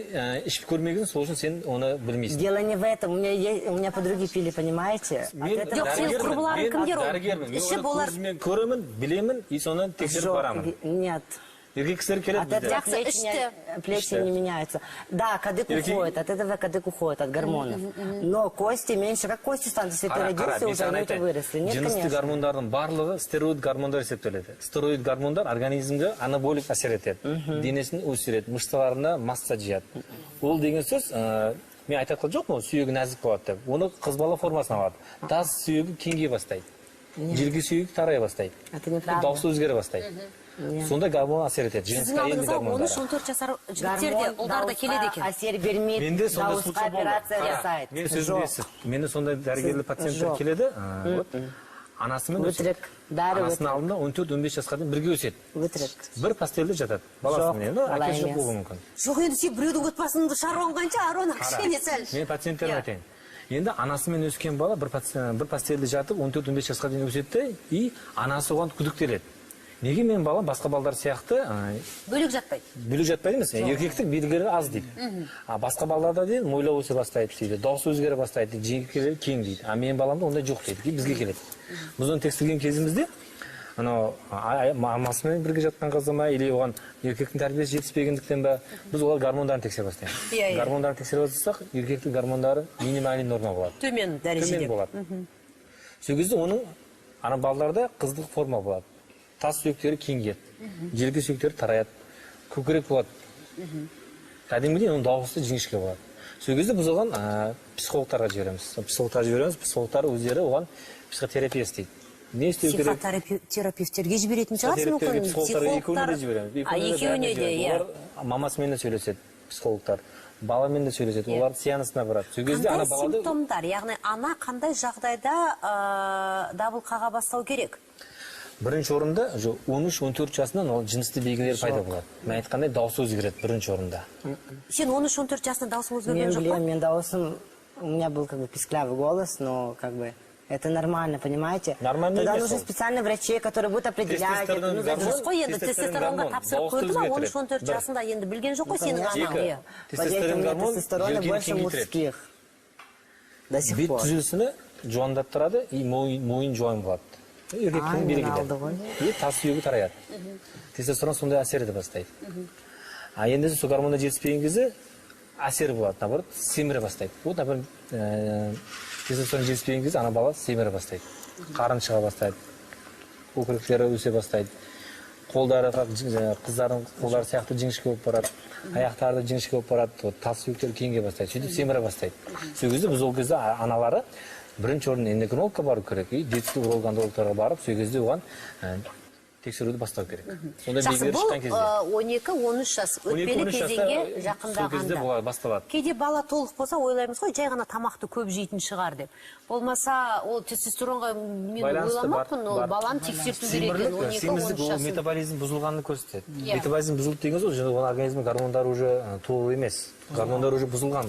ішіп көрмеген, сол үшін сен оны білмейсің. Дело не в этом. У меня есть, у меня подруги пили, понимаете? От Мен этого- Жоқ, сенің дәрігермін, құрбыларың мен кімдер ол? дәрігермін. Мен Ішіп оны олар- көзіммен көремін, білемін и соны тексеріп Жоқ, барамын. нет. Еркек кісілер келеді От бізде. этого Жақсы, плечи не, ішті. плечи Ішті. не меняются. Да, кадык Еркек- уходит, от этого кадык уходит, от гормонов. Но кости меньше. Как кости станут, если ты Қара, қара, родился, мен уже саған они у тебя айтайын. выросли? Нет, Жынысты конечно. гормондардың барлығы стероид гормондар есептеледі. Стероид гормондар организмге анаболик әсер етеді, денесін өсіреді, мышцаларына масса жияды. Ол деген сөз, мен айтып жатқан жоқпын ғой, сүйегі нәзік болады деп. Оны қыз бала формасын алады, таз сүйегі кеңейе бастайды, желке сүйегі тарай бастайды, Это неправда. дауысы өзгере бастайды. Сонда гормон әсер етеді, Сіздің жынысты әйелдің алдыңызға гормондары. 13-14 жасар жігіттер де, Гормон ұлдар да дауысқа келеді екен. әсер бермейді, Менде сондай дауысқа случай болды. операция Қара, жасайды. мен сөзімді Жоқ. естіп, менде сондай дәрігерлі пациенттер Жоқ. келеді, вот анасымен өседі. Өтірік. Бәрі Анасының алдында 14-15 жасқа дейін бірге өседі. Өтірік. Бір постельде жатады баласымен. Енді Жоқ, олай әкесі жоқ емес. болуы мүмкін. Жоқ, енді сен біреудің отбасының шаруаң қанша, Аруна, кішкене сәл. Мен пациенттеріме Иә. айтайын. Енді анасымен өскен бала бір постельде жатып 14-15 жасқа дейін өседі де, и анасы оған күдіктеледі. Неге менің балам басқа балдар сияқты бөлек жатпайды? Бөлек жатпайды емес, еркектік белгілері аз дейді. А басқа балдарда дейді мойлау өсе бастайды дейді, дауысы өзгере бастайды дейді, желкелері кең дейді. А менің баламда ондай жоқ дейді, бізге келеді. Біз оны тексерген кезімізде анау мамасымен бірге жатқан қызы ма, или оған еркектің тәрбиесі жетіспегендіктен ба, біз олар гормондарын тексере бастаймыз. Гормондарын тексере бастасақ, еркектің гормондары минимальный норма болады. Төмен дәрежеде. Төмен болады. Сол кезде оның ана балаларда қыздық форма болады. Тас сүйектері кеңейеді, желке сүйектері тараяды, көкірек болады. Кәдімгідей оның дауысы жіңішке болады. Сол кезде біз оған психологтарға жібереміз. Психологтарға жібереміз, психологтар өздері оған психотерапия істейді. Не істеу керек? Психотерапевтерге жіберетін шығарсыз мүмкін. Психологтарға екеуіне де жібереміз. Екеуіне де, иә. Олар мамасымен де сөйлеседі, психологтар. Баламен де сөйлеседі, олар сеансына барады. Сол кезде ана балады. Қандай симптомдар, яғни ана қандай жағдайда дабыл қаға бастау керек? Бірінші орында 13-14 жасынан ол жынысты белгілер пайда болады. Мен айтқандай дауысы өзгереді бірінші орында. Сен 13-14 жасында дауысың өзгерген жоқ па? Мен дауысым, у меня был как бы писклявый голос, но как бы это нормально, понимаете? Нормально. Тогда нужны специальные врачи, которые будут определять. Дұрыс қой енді, тестостеронға тапсырып көрді ма? 13-14 жасында енді білген жоқ қой сенің анаң. Тестостерон гормон тестостерона больше мужских. До сих бет пор. Түзілісіні жуандаттырады и мойын жуан болады. Еркектің белгілері. И тас сүйегі тараяды. Тестостерон сондай әсер ете бастайды. А енді сол гормондар жетіспеген кезде әсер болады, наоборот, семіре бастайды. Вот, например, тестостерон жетіспеген кезде ана бала семіре бастайды. Қарын шыға бастайды. Көкіректері өсе бастайды. Қолдары қыздардың қолдары сияқты жіңішке болып барады. Аяқтары да жіңішке болып барады. Тас сүйектері кеңге бастайды. Сөйтіп семіре бастайды. Сол кезде біз ол кезде аналары бірінші орын эндокринологқа бару керек, и детский уролог-андрологтарға барып, сол кезде оған тексеруді бастау керек. Сонда Жақсы, белгілер шыққан кезде. Бұл 12-13 жас өтпелі кезеңге жақындағанда. Басталады. Кейде бала толық болса ойлаймыз ғой, жай ғана тамақты көп жейтін шығар деп. Болмаса, ол тестостеронға мен ойламаппын, ол баланы тексерту керек екен 12-13 Семіздік ол жасында. Метаболизм бұзылғанын көрсетеді. Метаболизм бұзылды деген сөз, оның организмі гормондары уже толық емес. Гормондар уже бұзылған.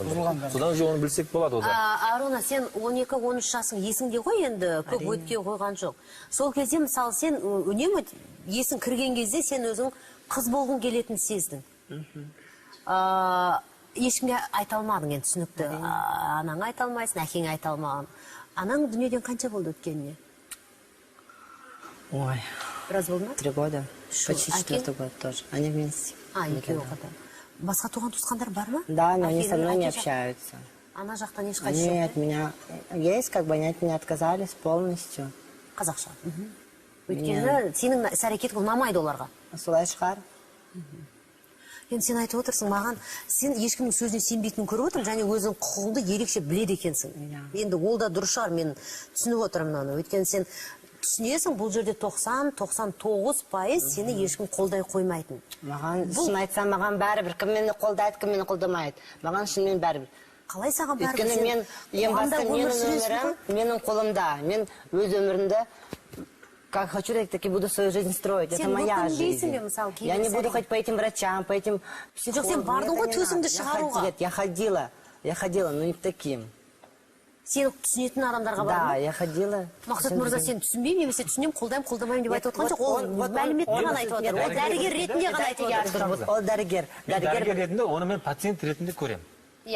Содан уже оны білсек болады ода. Аруна, сен 12-13 жасың есіңде ғой енді, көп өтке қойған жоқ. Сол кезде мысалы сен үнемі есің кірген кезде сен өзің қыз болғың келетінін сездің. Ешкімге айта алмадың енді, түсінікті. Анаңа айта алмайсың, әкеңе айта алмаған. Анаң дүниеден қанша болды өткеніне? Ой. Біраз болды ма? 3 года. Почти 4 год тоже. Они вместе. А, екеуі қатар. Басқа туған туысқандар бар ма? Да, но они со мной не общаются. Ана жақтан ешқайсы жоқ? Они от меня есть, как бы они от меня отказались полностью. Қазақша. Өйткені сенің іс-әрекетің ұнамайды оларға. Солай шығар. Енді сен айтып отырсың маған, сен ешкімнің сөзіне сенбейтінін көріп отырмын, және өзің құқығыңды ерекше біледі екенсің. Енді ол да дұрыс шығар, мен түсініп отырмын мынаны. Өйткені сен түсінесің, бұл жерде 90-99% сені ешкім қолдай қоймайтын. Маған, шын айтсам, маған бәрібір, кім мені қолдайды, кім мені қолдамайды. Маған шынымен бәрібір. Қалай саған бәрібір? Өйткені мен, ең басты менің өмірім, менің қолымда. Мен өз өмірімді как хочу, так и буду свою жизнь строить. Это моя жизнь. Я не буду ходить по этим врачам, по этим психологам. Нет, я ходила, но не к таким. Сен түсінетін адамдарға бардың ба? Да, я ходила. Мақсат мырза, сен түсінбеймін, немесе түсінемін, қолдаймын, қолдамаймын деп айтып отырған жоқ. Ол мәлімет ғана айтып отыр. Ол дәрігер ретінде ғана айтып отыр. Ол дәрігер. Дәрігер ретінде оны мен пациент ретінде көремін.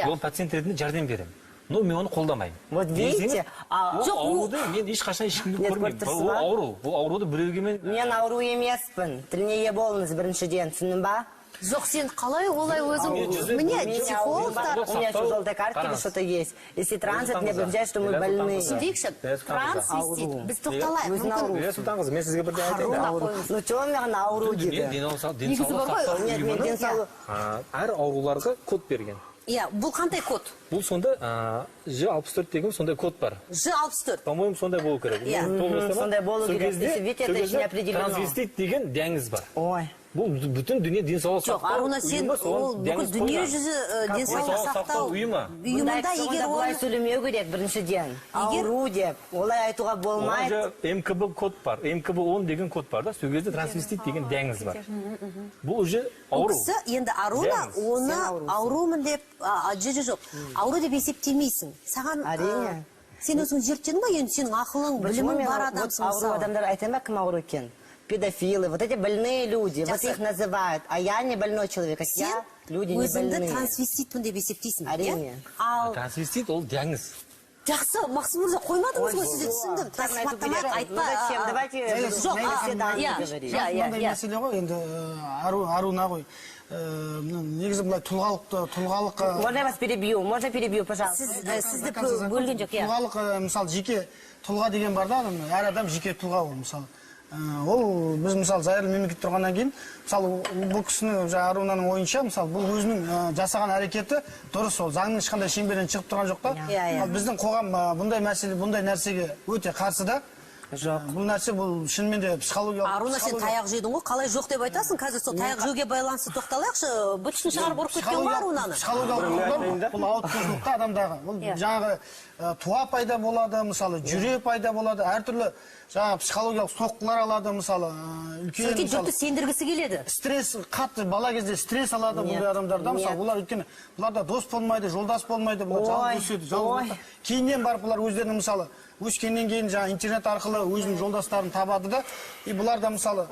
Ол пациент ретінде жәрдем беремін. Но мен оны қолдамаймын. Вот видите? Ол ауруды мен ешқашан ешкімге көрмеймін. Ол ауру. Бұл ауруды біреуге мен... Мен ауру емеспін. Тіліне ие болыңыз біріншіден, түсіндің ба? Жоқ, сен қалай олай өзің... Міне, психологтар... У меня что, желтая карточка или что-то есть? Если транс, это не обозначает, что мы больные. Түсінбейікші, трансвестит, біз тоқталайық. Ләйлә Сұлтанқызы, мен сізге бірден айтайын. Ну, че он маған ауру дейді? Денсаулық сақтау ұйымының әр ауруларға код берген. Иә, бұл қандай код? Бұл сонда Ж64 деген сондай код бар. Ж64? По-моему, сондай болу керек. Сондай болу керек. Видите, это еще не определено. Трансвестит деген диагноз бар. Ой. Бұл бүтін дүние денсаулық Жоқ, сақтау Аруна, сен ол бүкіл дүние жүзі денсаулық сақтау ұйымы. Ұйымында егер бұлай сөйлемеу керек біріншіден. Ауру деп, олай айтуға болмайды. МКБ код бар, МКБ 10 деген код бар да, сол кезде трансвестит деген диагноз бар. Бұл уже ауру. Бұл кісі енді Аруна оны аурумын деп, жоқ, ауру деп есептемейсің. Саған әрине. Сен өзің зерттедің ба? Енді сенің ақылың, білімің бар адамсың. Ауру адамдар айтайын ба, кім ауру екен? педофилы, вот эти больные люди, вот Жақсы. Их называют. А я не больной человек, а Сен я люди не өзіңді больные. Трансвеститпін деп есептейсің, иә? Әрине. Ал Трансвестит ол диагноз. Жақсы, Мақсым мырза, қоймадыңыз ғой, сізді түсіндім. Так, на эту Сипаттамай передачу. айтпа. Ну зачем? Давайте Жоқ, все данные иә, говорить. иә, иә, Мынандай иә. мәселе ғой енді, ару Аруна ғой. Мына негізі былай тұлғалықты тұлғалық Можно я вас перебью? Можно перебью, пожалуйста? Сіз, сізді бөлген жоқ, иә. Тұлғалық, мысалы, жеке тұлға деген бар да адам, әр адам жеке тұлға ол, мысалы. Ол біз, мысалы, зайырлы мемлекет тұрғаннан кейін, мысалы, бұл кісінің, жаңа Арунаның ойынша, мысалы, бұл өзінің жасаған әрекеті дұрыс, ол заңның ешқандай шеңберінен шығып тұрған жоқ та. Иә, иә. Ал біздің қоғам бұндай мәселе, бұндай нәрсеге өте қарсы да. Жоқ. Бұл нәрсе, бұл шынымен де психологиялық Аруна, сен таяқ жедің ғой, қалай жоқ деп айтасың? Қазір сол таяқ жеуге байланысты тоқталайықшы. Быт-шытын шығарып ұрып кеткен ғой Арунаны. Психологиялық Бір мен айтайын да. құрдым, бұл ауытқушылықта адамдағы бұл Иә. жаңағы туа пайда болады, мысалы, жүре пайда болады, әртүрлі жаңағы психологиялық соққылар алады, мысалы, үлкен, Содан кейін мысалы, жұртты сендіргісі келеді. Стресс қатты, бала кезде стресс алады Нет, бұндай адамдарда, мысалы, нет. олар, өйткені бұларда дос болмайды, жолдас болмайды, бұлар Ой, жалғыз өседі, жалғыз ой. болады. Кейіннен барып бұлар өздерінің, мысалы, өскеннен кейін жаңағы интернет арқылы өзінің жолдастарын табады да. И бұлар да, мысалы,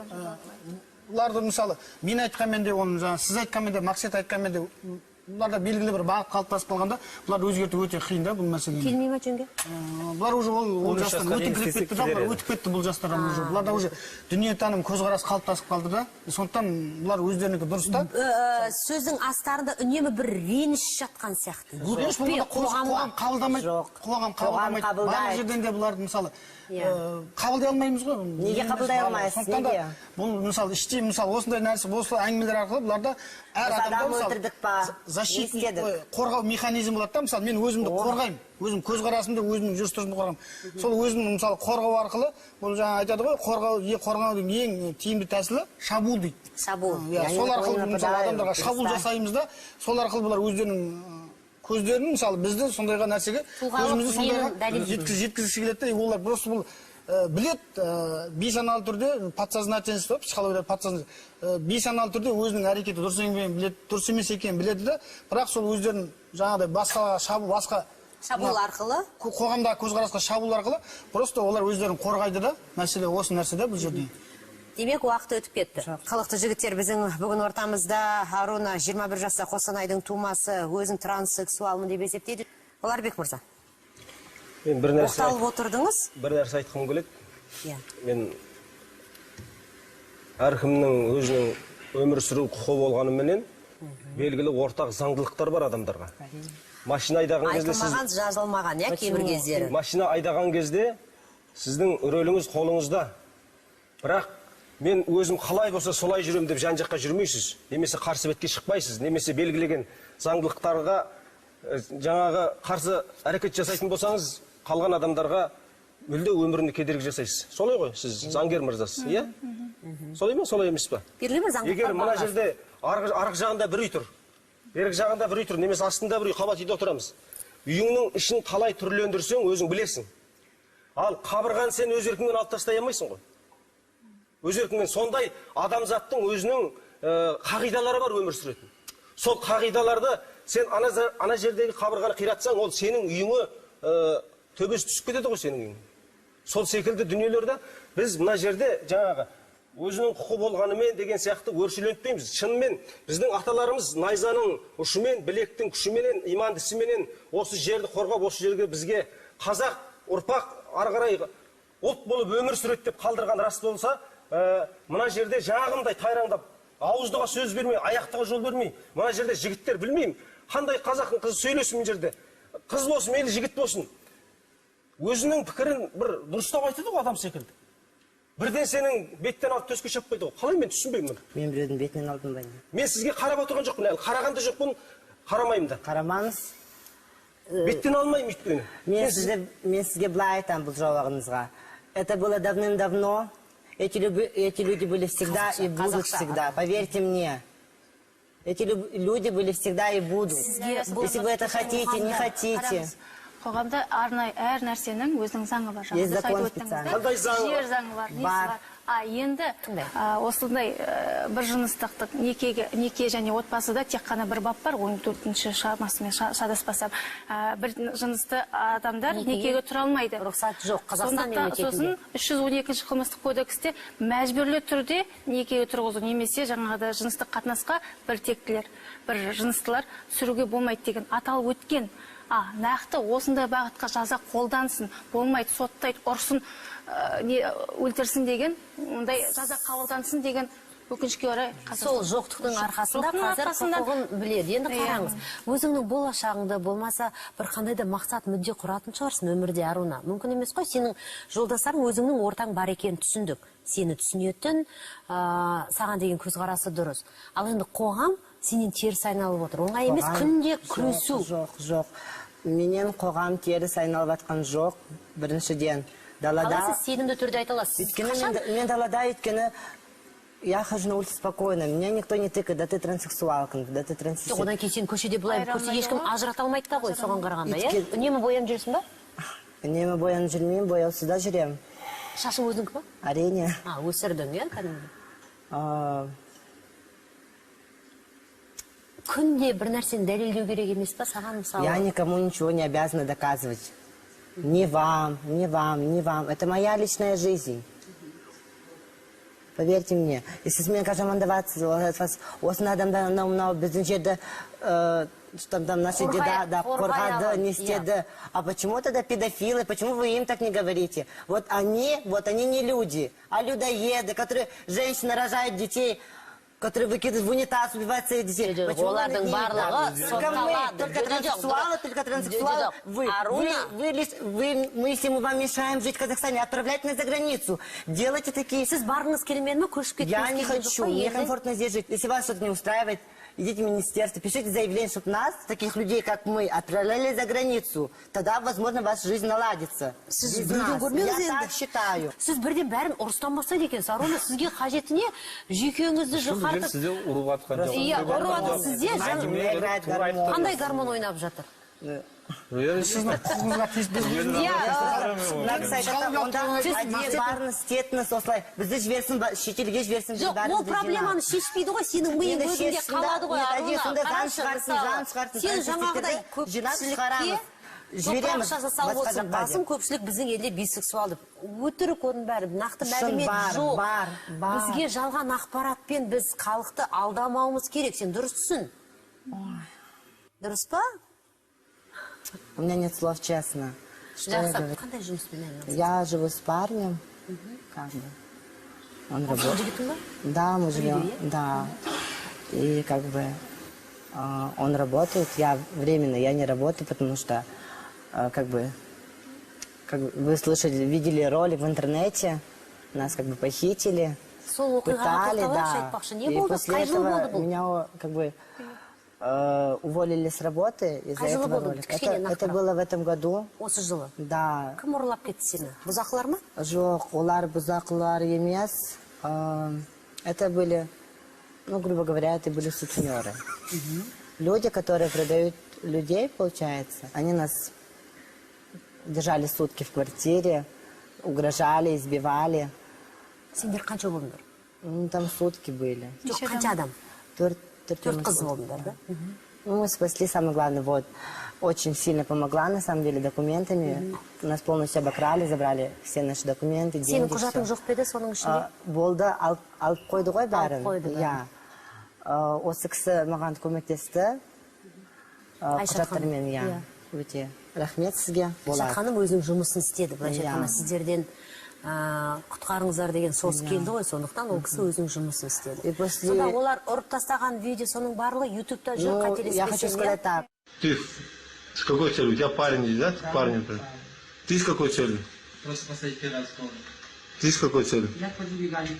бұларды, мысалы, мен айтқанмен де, оны жаңағы сіз айтқанмен де, Мақсат айтқанмен де, бұларда белгілі бір бағыт қалыптасып қалғанда, бұларды өзгерту өте қиын да бұл мәселені. Келмей ма жөнге? Бұлар уже ол 13 жастан жасқа дейін өтіп кіріп істесек кетті да, келер бұлар еді. өтіп кетті бұл жастардан уже. Бұларда уже дүниетаным, көзқарас қалыптасып қалды да. Сондықтан бұлар өздерінікі дұрыс та. Сөздің астарында үнемі бір реніш жатқан сияқты. Реніш Өкпе болғанда қоғамға. қоғам қабылдамайды. Жоқ. Қоғам Қоғам қабылдамайды. қабылдайды. Барлық жерден де бұларды, мысалы, Иә. Қабылдай алмаймыз ғой. Неге қабылдай алмайсыз? Сондықтан да Неге? бұл, мысалы, іштей, мысалы, осындай нәрсе, осы әңгімелер арқылы бұларда әр Біз адамда, адам мысалы, өлтірдік па? Защитник, Не істедік? Қорғау механизмі болады да, мысалы, мен өзімді қорғаймын, өзім көзқарасымды, өзімнің жүріс тұрысымды қорғаймын. Сол өзімнің, мысалы, қорғау арқылы, бұл жаңа айтады ғой, қорғау, қорғаудың ең тиімді тәсілі шабуыл дейді. Шабуыл. Иә, Я сол не арқылы, нападаю, мысалы, адамдарға шабуыл перестань. жасаймыз да, сол арқылы бұлар өздерінің көздерін, мысалы, бізді сондайға нәрсеге, Тұлғалық көзімізді сондайға ненің дәлелдейді. Жеткізгісі келеді да, и олар просто бұл білет, бейсаналы түрде, подсознательность, психологияда подсознательность, бейсаналы түрде өзінің әрекеті дұрыс екенін біледі, дұрыс емес екенін біледі да, бірақ сол өздерін жаңағыдай басқа шабу, басқа Шабуыл арқылы. Қоғамдағы көзқарасқа шабуыл арқылы просто олар өздерін қорғайды да, мәселе осы нәрседе бұл жерде. Демек, уақыт өтіп кетті. Қылықты жігіттер біздің бүгін ортамызда. Аруна 21 жаста, Қостанайдың тумасы, өзін транссексуалмын деп есептейді. Оларбек мырза, Мен бір нәрсе оқталып отырдыңыз. бір нәрсе айтқым келеді. Иә. Мен әркімнің өзінің өмір сүру құқығы болғаныменен, белгілі ортақ заңдылықтар бар адамдарға. Машина айдаған кезде сіз Айтылмаған, жазылмаған, иә, кейбір кездері. Машина айдаған кезде сіздің рөліңіз қолыңызда. Бірақ мен өзім қалай болса солай жүремін деп жан жаққа жүрмейсіз, немесе қарсы бетке шықпайсыз, немесе белгілеген заңдылықтарға жаңағы қарсы әрекет жасайтын болсаңыз, қалған адамдарға мүлде өміріне кедергі жасайсыз. Солай ғой, сіз заңгер мырзасыз, иә? Солай ма, солай емес па? Белгілі бір заңдылықтар Егер мына бар. Жерде арғы жағында бір үй тұр, бергі жағында бір үй тұр, немесе астында бір үй, қабат үйде отырамыз. Үйіңнің ішін қалай түрлендірсең, өзің білесің. Ал қабырғаны сен өз еркіңмен алып тастай алмайсың ғой. Өз еркіңмен. Сондай адамзаттың өзінің қағидалары бар өмір сүретін. Сол қағидаларды сен ана жердегі қабырғаны қиратсаң, ол сенің үйіңе төбесі түсіп кетеді ғой, сенің үйіңе. Сол секілді дүниелерді біз мына жерде жаңағы өзінің құқы болғанымен деген сияқты өршеленбейміз. Шынымен біздің аталарымыз найзаның ұшымен, білектің күшіменен, иманды ісіменен осы жерді қорғап, осы жерге бізге қазақ ұрпақ ары қарай ұлт болып өмір сүреді деп қалдырған рас болса, мына жерде жағымдай тайраңдап, ауыздыға сөз бермей, аяқтыға жол бермей, мына жерде жігіттер, білмеймін, қандай қазақтың қызы сөйлесін мына жерде. Қыз болсын, мейлі жігіт болсын. Өзінің пікірін бір дұрыстап айтады ғой адам секілді. Бірден сенің беттен алып төске шаппайды ғой. Қалай, мен түсінбеймін мұны. Мен біреудің бетінен алдым ба, не? Мен сізге қарап отырған жоқпын әлі. Қараған да жоқпын, қарамаймын да. Қарамаңыз. Беттен алмаймын өйткені. Мен сізге былай айтамын бұл жауабыңызға. Это было давным-давно. Эти люди были всегда и будут Қазақша. Всегда. Поверьте мне. Эти люди были всегда и будут. Сізге бұл Если вы это хотите, не хотите. Қараңыз, Қоғамда арнайы әр нәрсенің өзінің заңы бар. Есть закон специальный. Қандай заңы Жер заңы бар, несі Бар. бар. А енді осындай бір жыныстықтық неке және отбасыда тек қана бір бап бар, 14-ші шамасымен шатаспасам. Бір жынысты адамдар некеге тұра алмайды. Рұқсат жоқ Қазақстан мемлекетінде. Сосын 312-ші қылмыстық кодексте мәжбүрлі түрде некеге тұрғызу немесе жаңағыдай жыныстық қатынасқа бір тектілер, бір жыныстылар түсіруге болмайды деген аталып өткен. Нақты осындай бағытқа жаза қолдансын, болмайды, соттайды, ұрсын, өлтірсін деген, ондай жаза қабылдансын деген өкінішке орай Сол жоқтықтың арқасында қазір құқығын біледі. Енді қараңыз, өзіңнің болашағыңды болмаса бір қандай да мақсат мүдде құратын шығарсың өмірде, Аруна. Мүмкін емес қой, сенің жолдастарың өзіңнің ортаң бар екенін түсіндік. Сені түсінетін, саған деген көзқарасы дұрыс. Ал енді қоғам сенен теріс айналып отыр. Оңай емес, күнде күресу. Жоқ, жоқ. Менен қоғам теріс айналып жатқан жоқ, біріншіден. Далада... Қалай сіз сенімді түрде айта аласыз? Өйткені мен далада, өйткені я хожу на улице спокойно, меня никто не тыкает, да ты транссексуалка, да ты трансвестит. Жоқ, одан кейін сен көшеде былай көрсе ешкім ажырата алмайды да ғой, соған қарағанда, иә? Үнемі боянып жүрсің ба? Үнемі боянып жүрмеймін, бояусыз да жүремін. Шашың өзіңдікі ма? Әрине. Өсірдің, иә, кәдімгі? Күнде бір нәрсені дәлелдеу керек емес па саған, мысалы? Я никому ничего не обязана доказывать. Ни вам, ни вам, ни вам. Это моя личная жизнь. Поверьте мне, если с меня жамандаваться, осыны адамдар анау мынау біздің жерді, там наши деда, да, қорғады, не істеді. А почему тогда педофилы, почему вы им так не говорите? Вот они не люди, а людоеды, которые женщины рожают детей, которые выкидывают в унитаз, убивают своих детей. Почему Олардың барлығы сотталады. Только транссексуалы, только транссексуалы. Вы, если мы вам мешаем жить в Казахстане, отправляйте нас за границу. Делайте такие... Сіз барғыңыз келмеді ме, көшіп кеткіңіз? Я не хочу, мне комфортно здесь жить. Если вас что-то не устраивает, идите в министерство, пишите заявление, чтобы нас, таких людей, как мы, отправляли за границу. Тогда, возможно, ваша жизнь наладится. Сіз бірден көрмеңіз енді. Я так считаю. Сіз бірден бәрін ұрыстан бастайды екенсіз. Аруна, сізге қажеті не? Жүйкеңізді жұқартып... Сізде ұрып атқан жоқ. Иә, ұрып атқан. Сізде қандай гармон ойнап жатыр? Сіздің құқығыңызға тиіспес. Барын істетіңіз осылай. Бізді жіберсін, шетелге жіберсін. Жоқ, ол проблеманы шешпейді ғой, сенің миың өзіңде қалады ғой, Аруна. Сен жаңағыдай көпшілікке жасалып отырсың. Басым көпшілік біздің елде бисексуал деп. Өтірік оның бәрі, нақты мәлімет жоқ. Бізге жалған ақпаратпен біз халықты алдамауымыз керек. Сен дұрыс түсін. Дұрыс па? У меня нет слов, честно. Что я говорю? Я живу с парнем, как бы. Он работает. Да, мы живем, да. И как бы он работает, я временно, я не работаю, потому что, как бы вы слышали, видели ролик в интернете, нас как бы похитили, пытали, да. И после этого меня как бы уволили с работы из-за этого ролика. Это было в этом году. Осы жылы? Да. Кім ұрлап кетті сені? Бұзақылар ма? Жоқ, олар бұзақылар емес. Это были, ну, грубо говоря, это были сутенеры. Люди, которые продают людей, получается, они нас держали сутки в квартире, угрожали, избивали. Сендер қанша болдыңдар? Ну, там сутки были. Жоқ, қанша адам? Төрт қыз болдыңдар, да? Ну, мы спасли, самое главное, вот, очень сильно помогла, на самом деле, документами. Нас полностью обокрали, забрали все наши документы, деньги. Сенің құжатың жоқ па еді соның ішінде? Болды, алып қойды ғой бәрін. Алып қойды бәрін. Иә. Осы кісі маған көмектесті. Құжаттармен, иә. Өте рахмет сізге. Айшат ханым өзінің жұмысын істеді, былайша айтқанда, сіздерден құтқарыңыздар деген сос келді ғой, сондықтан ол кісі өзінің жұмысын істеді. Сонда олар ұрып тастаған видео, соның барлығы ютубта жүр, қателеспесем. Я хочу сказать так. Ты с какой целью? У тебя парень есть, да? Ты парень, например. Ты с какой целью? Просто посадить первый раз в голову. Ты с какой целью? Я побегали.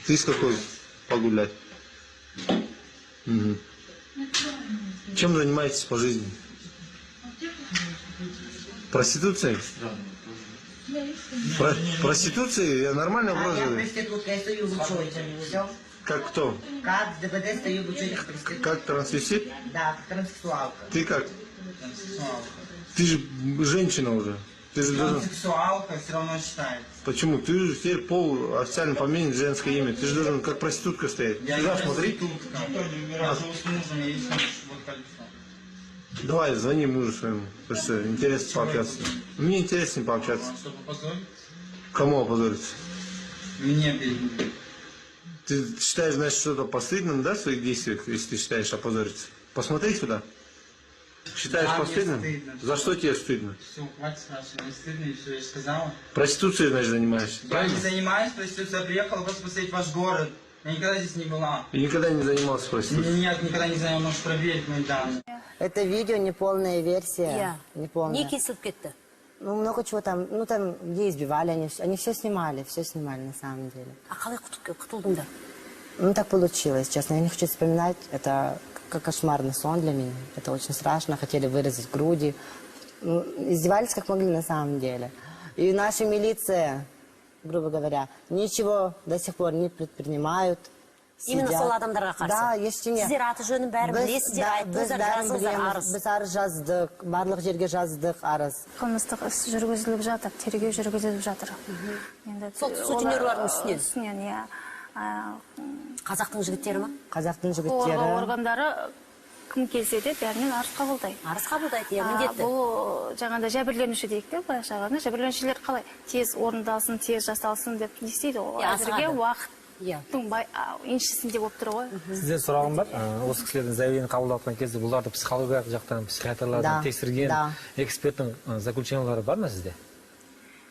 Ты с какой? Погулять. Угу. Чем занимаетесь по жизни? Проституцией? Проституцией? Я нормально вопрос Я задаю? проститутка, я стою в учете. Все. Как кто? Как в ДВД стою в учете как проститутка. Как трансвестит? Да, как транссексуалка. Ты как? Транссексуалка. Ты же женщина уже. Ты же должен... Транссексуалка все равно считается. Почему? Ты же теперь пол официально поменен, женское имя. Ты же должен как проститутка стоять. Я Сюда не смотри. проститутка. Я живу с мужем, я есть муж, вот кольцо. Давай, звони мужу своему. Потому что интересно пообщаться. Мне интереснее пообщаться. Чтобы опозориться? Кому опозориться? Мне перед ним. Ты считаешь, значит, что-то постыдным, да, в своих действиях, если ты считаешь опозориться? Посмотри сюда. Считаешь Да, мне постыдным? стыдно. За что тебе стыдно? Все, хватит спрашивать, мне стыдно, и все, я же сказала. Проституцией, значит, занимаешься, Я правильно? не занимаюсь проституцией, я приехала просто посмотреть ваш город. Я никогда здесь не была. И никогда не занимался проституцией? Нет, никогда не занималась, можешь проверить мои данные. Это видео неполная версия. Иә. Неполная. Не кесіліп кетті? Ну, много чего там, ну, там, где избивали, они все снимали на самом деле. А қалай құтылдыңдар? Ну, так получилось, честно, я не хочу вспоминать, это как кошмарный сон для меня, это очень страшно, хотели вырезать груди, ну, издевались как могли на самом деле. И наша милиция, грубо говоря, ничего до сих пор не предпринимают. Именно сидят. сол адамдарға қарсы. Да, ештеңе. Сіздер аты жөнін бәрін білесіздер, айттыңыздар, Біз бәрін жаздыңыздар білеміз, арыз. Біз арыз жаздық, барлық жерге жаздық арыз. Қылмыстық іс жүргізіліп жатыр, тергеу жүргізіліп жатыр. Енді Сол сутенерлардың үстінен? Үстінен, иә. Қазақтың жігіттері ма? Қазақтың Қорғау жігіттері. органдары кім келсе де бәрінен арыз қабылдайды. Арыз қабылдайды, иә, міндетті. Бұл жаңағыдай жәбірленуші дейік те, былайша айтқанда, жәбірленушілер қалай тез орындалсын, тез жасалсын деп не істейді ғой. Иә, Әзірге асығады. Уақыттың еншісінде болып тұр ғой. Сізден сұрағым бар. Осы кісілердің заявление қабылдап жатқан кезде бұларды психологиялық жақтан, психиатрлардан тексерген эксперттің заключениялары бар ма сізде?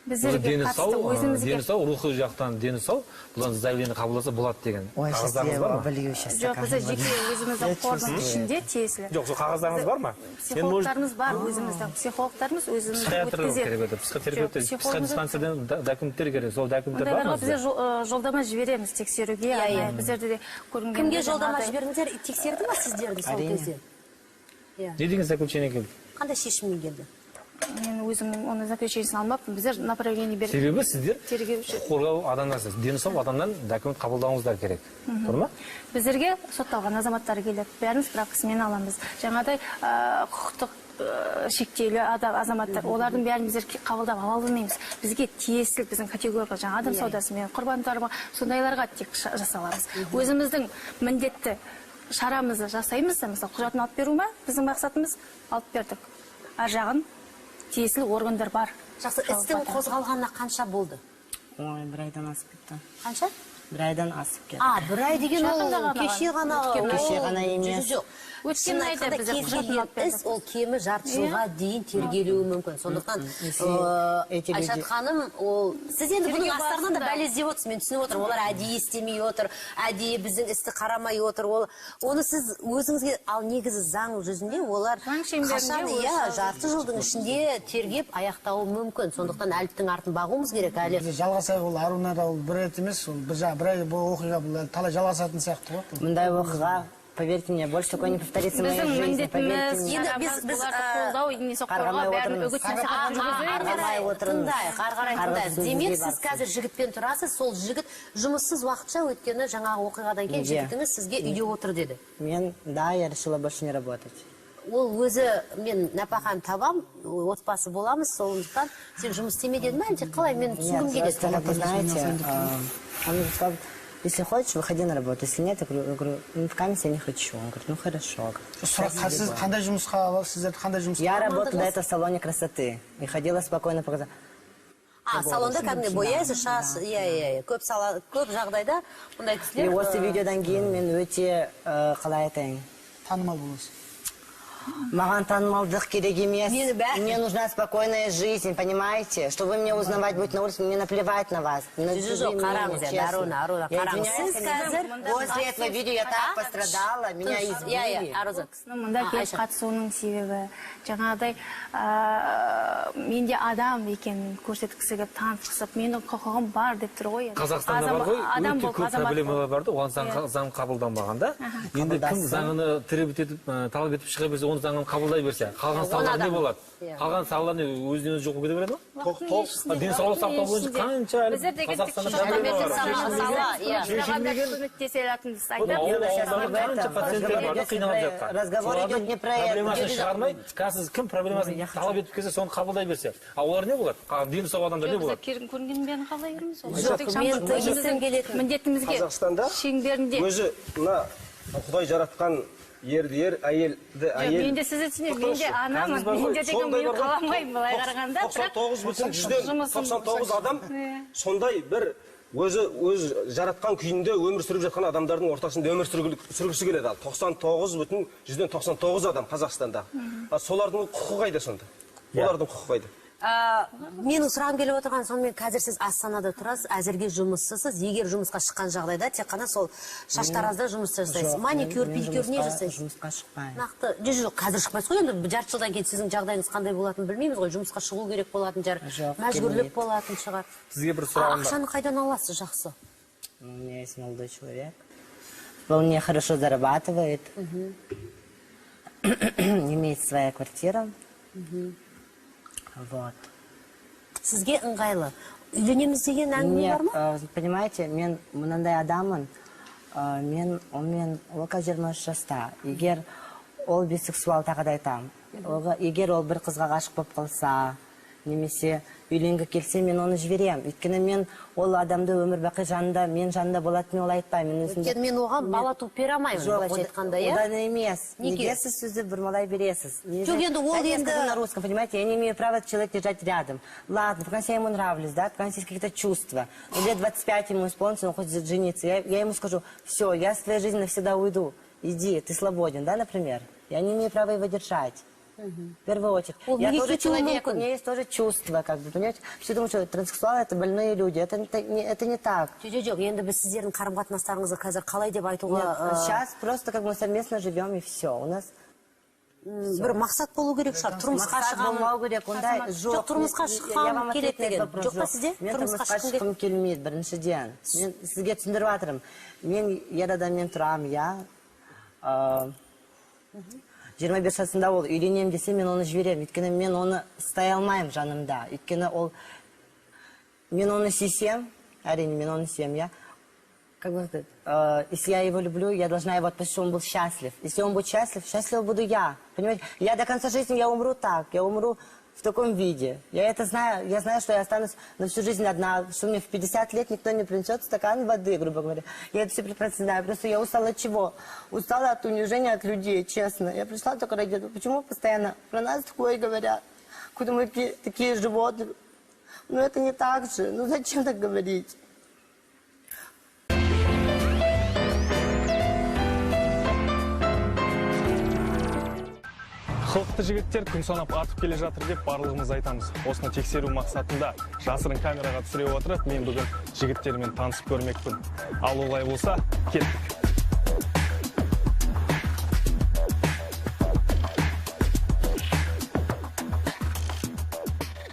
Біздерге Дені қатысты сау, өзімізге дені сау, рухи жақтан дені сау, бұлардың заявление қабылдаса болады деген Ой, сейчас қағаздарыңыз я бар ма? оболью сейчас. Жоқ, бізде жеке өзіміздің қордың ішінде тиесілі. Жоқ, сол қағаздарыңыз бар ма? Психологтарымыз бар, өзіміздің психологтарымыз өзіміз Психиатр өткізеді. керек еді, психотерапевт, Жоқ, психолог- психодиспансерден документтер керек, сол документтер бар ма Ондайларға бізде сізде? жолдама жібереміз тексеруге. Иә, иә. Біздерде де көрінгенде Кімге жолдама жаңағыдай- жібердіңдер? Тексерді ма сіздерді сол Әрине. кезде? Иә. Не деген заключение келді? Қандай шешіммен келді? Мен өзім оны заключениесін алмаппын. Біздер направление беріп. Себебі сіздер Тергеуші. құқық қорғау адамдарсыз. Дені сау адамнан документ қабылдауыңыздар керек. Тұр ма? Біздерге сотталған азаматтар келеді. Бәріміз справкасымен аламыз. Жаңағыдай құқықтық шектеулі азаматтар, олардың бәрін біздер қабылдап ала алмаймыз. Бізге тиесілі біздің категория жаңа адам саудасымен, құрбандар, сондайларға тек жасаламыз. Өзіміздің міндетті шарамызды жасаймыз да, мысалы құжатын алып беру ма? Біздің мақсатымыз алып бердік. Ар жағын тиесілі органдар бар. Жақсы, істің қозғалғанына қанша болды? Ой, бір айдан асып кетті. Қанша? Бір айдан асып кетті. А, бір ай деген ол Жақында ғана кеше ғана. Кеше ғана емес. Жоқ. Өткен Шын айда айтқанда, біздер кез құжатын келген алып бердік. іс ол кемі жарты жылға дейін тергелуі мүмкін. Сондықтан эти люди- Айшат ханым, ол сіз енді бұның Тергеу астарынан да барысында- бәле іздеп отырсыз, мен түсініп отырмын. Олар әдейі істемей отыр, әдейі біздің істі қарамай отыр. Ол оны сіз өзіңізге, ал негізі заң жүзінде олар Заң шеңберінде қашан, ол иә, жарты жылдың ішінде тергеп аяқтауы мүмкін. Сондықтан әліптің артын бағуымыз керек әлі. Бізде жалғаса ол Арунада ол бір рет емес, ол бір бір ай бұл оқиға бұл әлі талай жалғасатын сияқты ғой. Мындай оқиға, поверьте мне, больше такое не повторится в моей Біздің жизни, поверьте міндетіміз, мне. Енді шарамыз біз, оларды қолдау, немесе Қарғамай қорғау, бәрін отырмыз. үгіт насихат жүргізу Ары емес. қарай отырыңыз. тыңдайық, ары қарай Қарғап тыңдайық. Демек, сөзіңізге сіз барсын. қазір жігітпен тұрасыз, сол жігіт жұмыссыз уақытша, өйткені жаңағы оқиғадан кейін Неге? жігітіңіз сізге үйде отыр деді. Мен, да, я решила больше не работать. Ол өзі мен нәпақаны табам, отбасы боламыз, сондықтан сен жұмыс істеме деді ме, әлде қалай, мен түсінгім Нет, келеді. просто, как вы знаете, он мне сказал, если хочешь, выходи на работу, если нет, я говорю, ну, пока я не хочу. Он говорит, ну хорошо. Сұрақ, сіз қандай жұмысқа, сіздерді қандай жұмысқа? Я работала до этого в салоне красоты и ходила спокойно по глазам. А, салонда кәдімгі бояйсыз, шаш, иә, иә, иә. Көп сала, көп жағдайда мұндай И кісілер осы видеодан кейін мен өте, қалай айтайын, Танымал боласыз. Маған танымалдық керек емес. Мені бәрі- Мне нужна спокойная жизнь, понимаете? Что вы меня узнавать будете на улице, мне наплевать на вас. На Жоқ, чужие жоқ, мнения, қараңыз енді, честно. Аруна, Аруна, Я қараңыз. извиняюсь, Сіз конечно. қазір- После этого видео я так пострадала, меня Иә, иә, избили. Аруза. Кісінің мұнда А, келіп Айша. қатысуының себебі жаңағыдай, менде адам екенін көрсеткісі келіп, танытқысы, менің құқығым бар деп тұр ғой енді. Қазақстанда бар ғой, Адам өте болып, көп азамат проблемалар болып. бар да, оған заң қабылданбаған да. Енді кім Қабылдасын. заңны требовать етіп, талап етіп шыға берсе, оны ООН заңын қабылдай берсе, қалған салалар не болады? Қалған салалар не өзінен өзі жоқ болып кете береді ма? Денсаулық сақтау бойынша қанша әлі Қазақстанда қанша пациенттер бар қиналып жатқан. Проблемасын шығармай, қазір кім проблемасын талап етіп келсе, соны қабылдай берсе. А олар не болады? Дені сау адамдар не болады? Көрінгеннің бәрін қабылдай берміз. Міндетімізге шеңберінде өзі мына Құдай жаратқан ерді ер, әйелді әйел. Мен де сізді түсінемін, мен де анамын, мен де деген мен қаламаймын былай қарағанда. 99,99 адам сондай бір өзі өз жаратқан күйінде өмір сүріп жатқан адамдардың ортасында өмір сүргісі келеді. Ал 99,99 адам Қазақстанда. Солардың құқығы қайда сонда? Олардың құқығы қайда? Менің сұрағым келіп отырған, сонымен қазір сіз Астанада тұрасыз, әзірге жұмыссызсыз. Егер жұмысқа шыққан жағдайда тек қана сол шаштаразда жұмыс жасайсыз. Маникюр, педикюр не жасайсыз? Жұмысқа шықпаймын. Нақты, жоқ, қазір шықпайсыз ғой, енді жарты жылдан кейін сіздің жағдайыңыз қандай болатынын білмейміз ғой. Жұмысқа шығу керек болатын шығар, мәжбүрлік болатын шығар. Сізге бір сұрағым бар. Ақшаны қайдан аласыз жақсы? У меня есть молодой человек. Вполне хорошо зарабатывает. Имеет своя квартира. Вот. Сізге ыңғайлы. Үйленеміз деген әңгіме бар ма? Нет, понимаете, мен мынандай адаммын. Мен онымен ол қазір 23 жаста. Егер ол бисексуал, тағы да айтамын. Егер ол бір қызға ғашық болып қалса, немесе үйленгі келсе, мен оны жіберемін. Өйткені мен ол адамды өмір бақи жанында, мен жанында болатын ол айтпаймын. Өйткені мен оған бала туып бере алмаймын, былайша айтқанда, иә? Одан емес. Неге сіз сөзді бұрмалай бересіз? Жоқ, енді ол енді... На русском, понимаете, я не имею права человека держать рядом. Ладно, пока я ему нравлюсь, да, пока есть какие-то чувства. Лет 25 ему исполнится, он хочет жениться. Я ему скажу, все, я с твоей жизни навсегда уйду. Иди, ты свободен, да, например? Я не имею права его держать. В первую очередь. Я тоже человек, у меня есть тоже чувства, как бы, понимаете? Все думают, что транссексуалы это больные люди. Это не так. Жоқ, енді біз сіздердің қарым-қатынастарыңызды қазір қалай деп айтуға... Сейчас просто как мы совместно живем и все. У нас бір мақсат болу керек шығар. Тұрмысқа шығамын. Болмау керек, ондай жоқ. Жоқ, тұрмысқа шыққым келеді деген. Жоқ па сізде? Мен тұрмысқа шыққым келмейді, біріншіден. Мен сізге түсіндіріп жатырмын. Мен ер адаммен тұрамын, я. 25 жасында ол үйленемін десе, мен оны жіберемін. Өйткені мен оны ұстай алмаймын жанымда. Өйткені ол, мен оны сүйсем, әрине, мен оны сүйем, я. Как бы сказать, если я его люблю, я должна его отпустить, чтобы он был счастлив. Если он будет счастлив, счастлива буду я. Понимаете? Я до конца жизни, я умру так, я умру в таком виде. Я это знаю, я знаю, что я останусь на всю жизнь одна, что мне в 50 лет никто не принесет стакан воды, грубо говоря. Я это все прекрасно знаю. Просто я устала от чего? Устала от унижения от людей, честно. Я пришла только ради этого. Почему постоянно про нас такое говорят? Куда мы такие животные? Ну это не так же. Ну зачем так говорить? Қылықты жігіттер күн санап артып келе жатыр деп барлығымыз айтамыз. Осыны тексеру мақсатында жасырын камераға түсіре отырып, мен бүгін жігіттермен танысып көрмекпін. Ал олай болса, кеттік.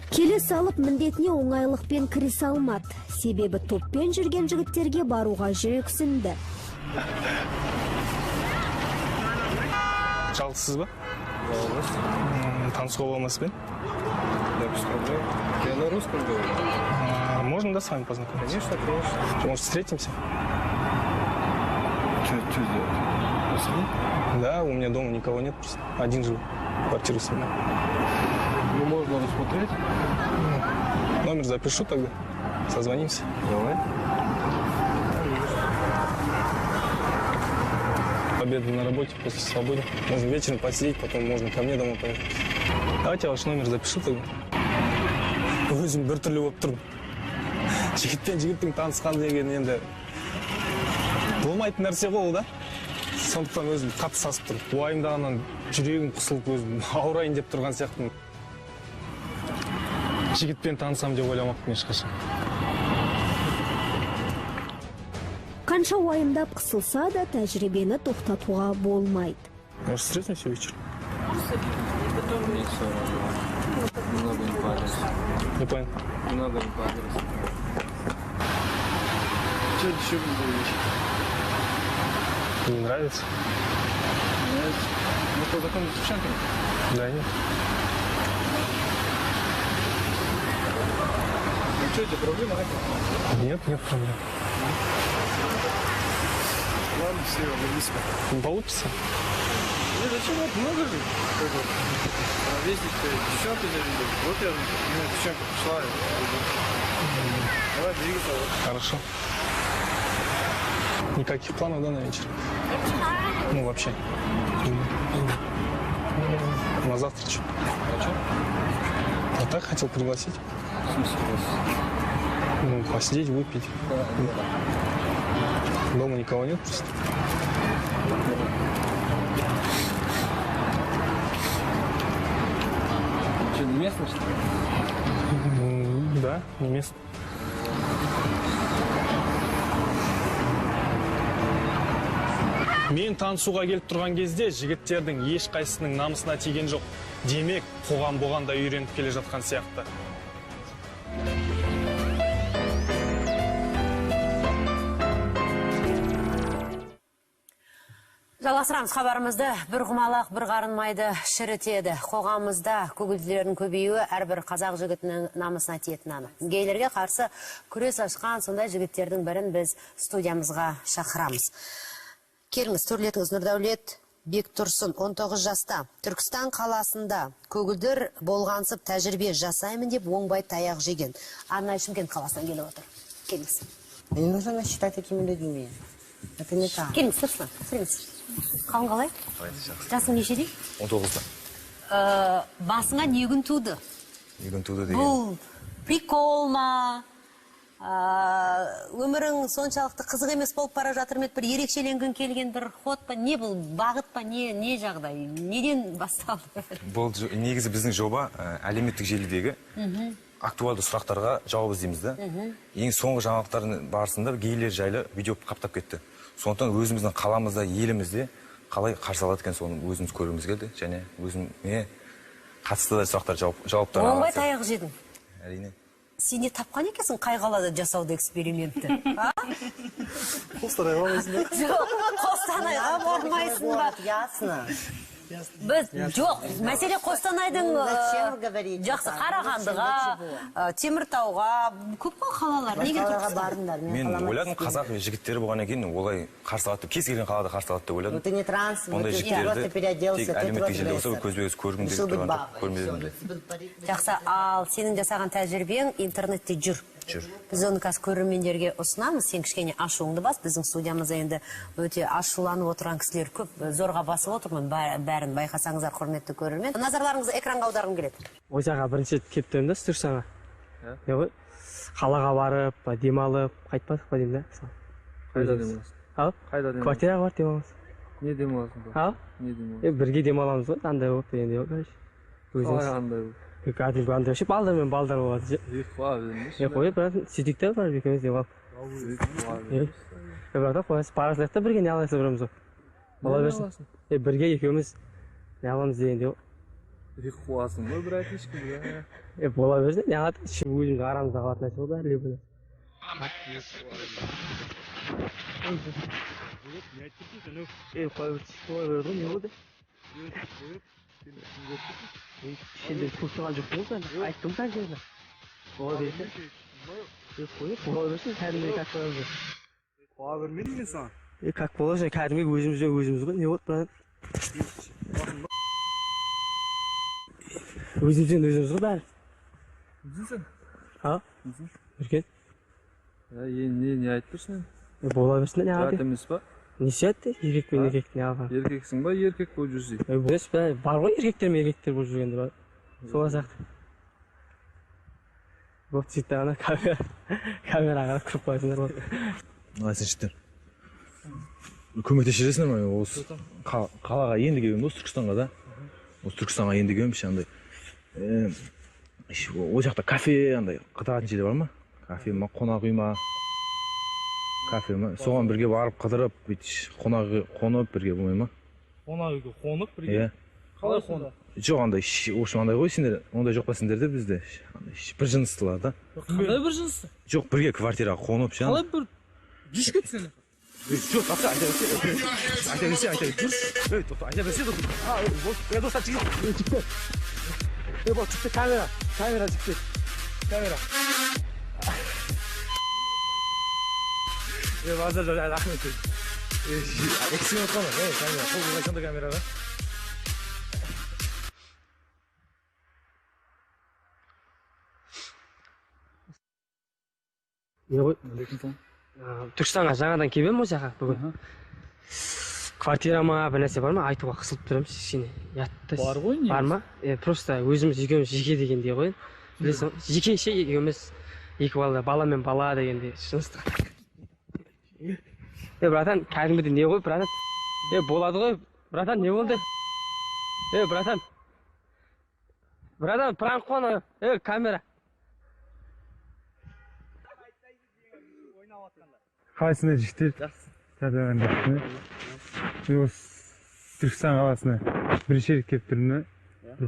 Келе салып міндетіне оңайлықпен кірісе алмады. Себебі топпен жүрген жігіттерге баруға жүрексінді. Жалғызсыз ба? Танцуға болмас пен? Да, без проблем. Я на русском говорю. Можно, да, с вами познакомиться? Конечно, конечно. Может, встретимся? Что сделать? Посмотри? Да, у меня дома никого нет, просто один живу, квартиру снимаю. Ну, можно рассмотреть. Номер запишу тогда, созвонимся. Давай. Обеду на работе, после свободы. Можно вечером посидеть, потом можно ко мне домой поехать. Давайте я ваш номер запишу тогда. Өзім бір түрлі болып тұрмын. Жігітпен жігіттің танысқан деген енді болмайтын нәрсе ғой ол, да? Сондықтан өзім қатты сасып тұрмын. Уайымдағаннан жүрегім қысылып, өзім ауырайын деп тұрған сияқтымын. Жігітпен танысам деп ойламаппын ешқашан. Қанша уайымдап қысылса да тәжірибені тоқтатуға болмайды. Может, встретимся вечером? Немного не по адресу. Не понял. Немного не по адресу. Что еще за вещи? Не нравится? Нравится. Ну, Познакомиться с девчонками? Да нет. Ну что, у тебя проблемы? Нет, нет проблем. Ладно, все, вернись. Не получится? Нет, зачем? Вот много же. Ровесник-то, девчонку завидел. Вот я, у меня девчонка пришла. Давай двигаться. Хорошо. Никаких планов, да, на вечер? Ну, вообще. На завтра что? А так хотел пригласить. В смысле пригласить? Ну, посидеть, выпить. Да. Дома никого нет просто. Что, не местный, что ли? Да, не местный. Мен танысуға келіп тұрған кезде жігіттердің ешқайсысының намысына тиген жоқ. Демек, қоғам бұған да үйреніп келе жатқан сияқты. Жалғастырамыз хабарымызды. Бір құмалақ, бір қарын майды шірітеді. Қоғамымызда көгілдірлердің көбеюі әрбір қазақ жігітінің намысына тиетін анық. Гейлерге қарсы күрес ашқан сондай жігіттердің бірін біз студиямызға шақырамыз. Келіңіз, төрлетіңіз. Нұрдәулет Бектұрсын, 19 жаста. Түркістан қаласында көгілдір болғансып тәжірибе жасаймын деп оңбай таяқ жеген. Арнайы Шымкент қаласынан келіп отыр. Келіңіз. Не нужно нас считать такими людьми. Это не так. Келіңіз, Тұрсын, келіңіз. Қалың қалай? Жасың нешеде? 19-да. Басыңа не күн туды? Не күн туды деген. Бұл прикол ма? Өмірің соншалықты қызық емес болып бара жатыр ма? Бір ерекшеленгің келген бір ход па? Не бұл бағыт па? Не жағдай? Неден басталды? Бұл негізі біздің жоба әлеуметтік желідегі актуалды сұрақтарға жауап іздейміз да. Ең соңғы жаңалықтардың барысында гейлер жайлы видео қаптап кетті. Сондықтан өзіміздің қаламызда, елімізде қалай қарсы алады екен, соны өзіміз көргіміз келді. Және өзіме қатысты да сұрақтар жауаптар. Оңбай таяқ жедің. Әрине. Сен не тапқан екенсің қай қалада жасауды экспериментті? Қостанайға бармайсың ба? Жоқ, Қостанайға бармайсың ба? Ясно. Біз жоқ, мәселе Қостанайдың жақсы Қарағандыға, Теміртауға, көп қой қалалар. Неге Тұркістан? Мен ойладым, қазақ жігіттері болғаннан кейін олай қарсы алады деп, кез келген қалада қарсы алады деп ойладым. Ты не транс, ондай жігіттерді тек әлеуметтік желіде болса көзбе-көз көргім келіп тұрған жоқ, көрмедім де. Жақсы, ал сенің жасаған тәжірибең интернетте жүр. Біз оны қазір көрермендерге ұсынамыз. Сен кішкене ашуыңды бас. Біздің студиямызда енді өте ашуланып отырған кісілер көп. Зорға басып отырмын бәрін байқасаңыздар, құрметті көрермен. Назарларыңызды экранға аударғым келеді. Ол жаққа бірінші рет келіп тұрмын да, Түркістанға. Не ғой? Қалаға барып, демалып, қайтпадық па деймін да. Қайда демаласың? Ал? Қайда демаласың? Квартираға барып демаламыз. Не демаласың? Ал? Не демаласың? Бірге демаламыз ғой, андай болып дегендей ғой, короче. Қалай андай болып? Кәдімгі андай ше, балдар мен балдар болады ше. Е, қойып, бірақ сөйтейік те, барып екеуміз демалып. Е, бірақ та қоясыз, бара салайық та бірге не алайық біреуміз ғой. Бола берсін. Е, бірге екеуміз не аламыз дегендей ғой. Е, қуасың ғой, братишка, бля. Е, бола берсін, не алады, өзіміздің арамызда қалатын нәрсе ғой бәрі, любой. Е, қоя берді ғой, не болды? Сендер көріп тұрған жоқпын ғой, айттым саған жерді. Бола берсін. Қойып, бола берсін, кәдімгідей как боламыз. Қуа бермедім мен саған. Е, как болады, кәдімгі өзімізбен өзіміз ғой, не болды, брат? Өзімізбен өзіміз ғой бәрі. Кімсің сен? А? Кімсің? Нүркен. Не айтып тұрсың енді? Бола берсін, не Ұят емес па? Не сиятты, еркек пен еркек не алған. Еркексің ба, еркек болып жүрсің? Емес, бар ғой еркектер мен еркектер болып жүргенде бар. Сол сияқты. Болып сөйтті ана камераға қарап күліп қоясыңдар ғой. Қалайсың, жігіттер? Көмектесіп жібересіңдер ме? Осы қалаға енді келгенмін, осы Түркістанға да. Осы Түркістанға енді келгенмін, андай. Ол жақта кафе андай қыдыратын жер бар ма? Кафе ма, қонақ үй ма? Кафе ма? Соған бірге барып қыдырып, бүйтіп қонақ үй қонып бірге болмай ма? Қонақ үйге қонып бірге? Иә. Қалай қонып? Жоқ, андай, в общем, андай ғой сендер, ондай жоқ па сендерде бізде? Андай бір жыныстылар да. Қандай бір жынысты? Жоқ, бірге квартираға қонып ше. Қалай бір? Жүш кетсene. Жоқ, тоқта, айта берсе, айта берсе, айта берсе, ей, тоқта, айта берсе, тоқта. А, достар, жігіт, жігіттер. Ей, бол, жігіттер, камера, камера, жігіттер, камера. Ей, базар, рахмет. Эксперимент қой, ей, камера, қол қойсаң да камераға. Не ғой? Түркістанға жаңадан келіп едім осы жаққа бүгін. Квартира ма, бір нәрсе бар ма, айтуға қысылып тұрамын кішкене. Ұятты. Бар ғой негізі. Бар ма? Просто өзіміз екеуміз жеке дегендей ғой. Білесің, жеке ше екеуміз екі бала, бала мен бала дегендей жыныстық. Е, братан, кәдімгідей не ғой, братан? Е, болады ғой, братан, не болды? Е, братан. Братан, пранк қой анау. Е, камера. Қалайсыңдар, жігіттер? Жақсы. Мен осы Түркістан қаласына бірінші рет келіп тұрмын да.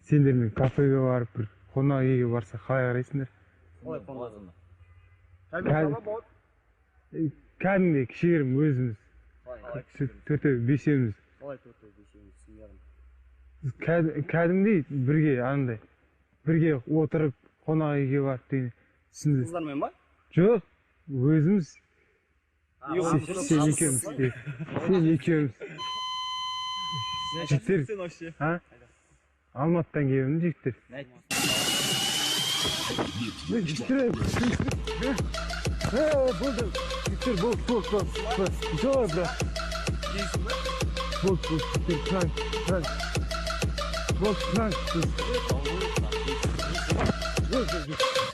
Сендермен кафеге барып, бір қонақ үйге барса қалай қарайсыңдар? Қалай қонақ? Кәдімгідей кішігірім өзіміз. Төртеу, бесеуміз. Қалай төртеу, бесеуміз? Түсінбедім. Кәдімгідей бірге андай, бірге отырып қонақ үйге барып деген. Түсіндіңіз? Қыздармен ба? Жоқ, өзіміз. Сен екеуміз. Сен екеуміз. Жігіттер. А? Алматыдан келдім, жігіттер. Жігіттер. Болды. Жігіттер, болды, болды, болды. Жоқ, брат. Болды, болды, жігіттер, пранк, пранк. Болды, пранк.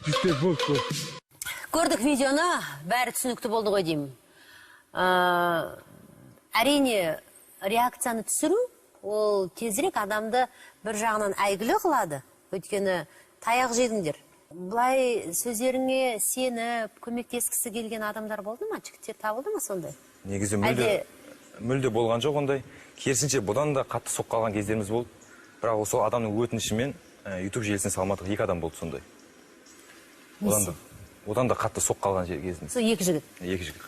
Жігіттер, болды, болды. Көрдік видеоны, бәрі түсінікті болды ғой деймін. Әрине, реакцияны түсіру, ол тезірек адамды бір жағынан әйгілі қылады. Өйткені таяқ жедіңдер. Былай сөздеріңе сеніп, көмектескісі келген адамдар болды ма? Жігіттер табылды ма сондай? Негізі мүлде болған жоқ ондай. Керісінше бұдан да қатты соққы алған кездеріміз болды. Бірақ сол адамның өтінішімен YouTube желісіне салмадық. Екі адам болды сондай. Одан да қатты соққы алған кезіміз. Сол екі жігіт? Екі жігіт.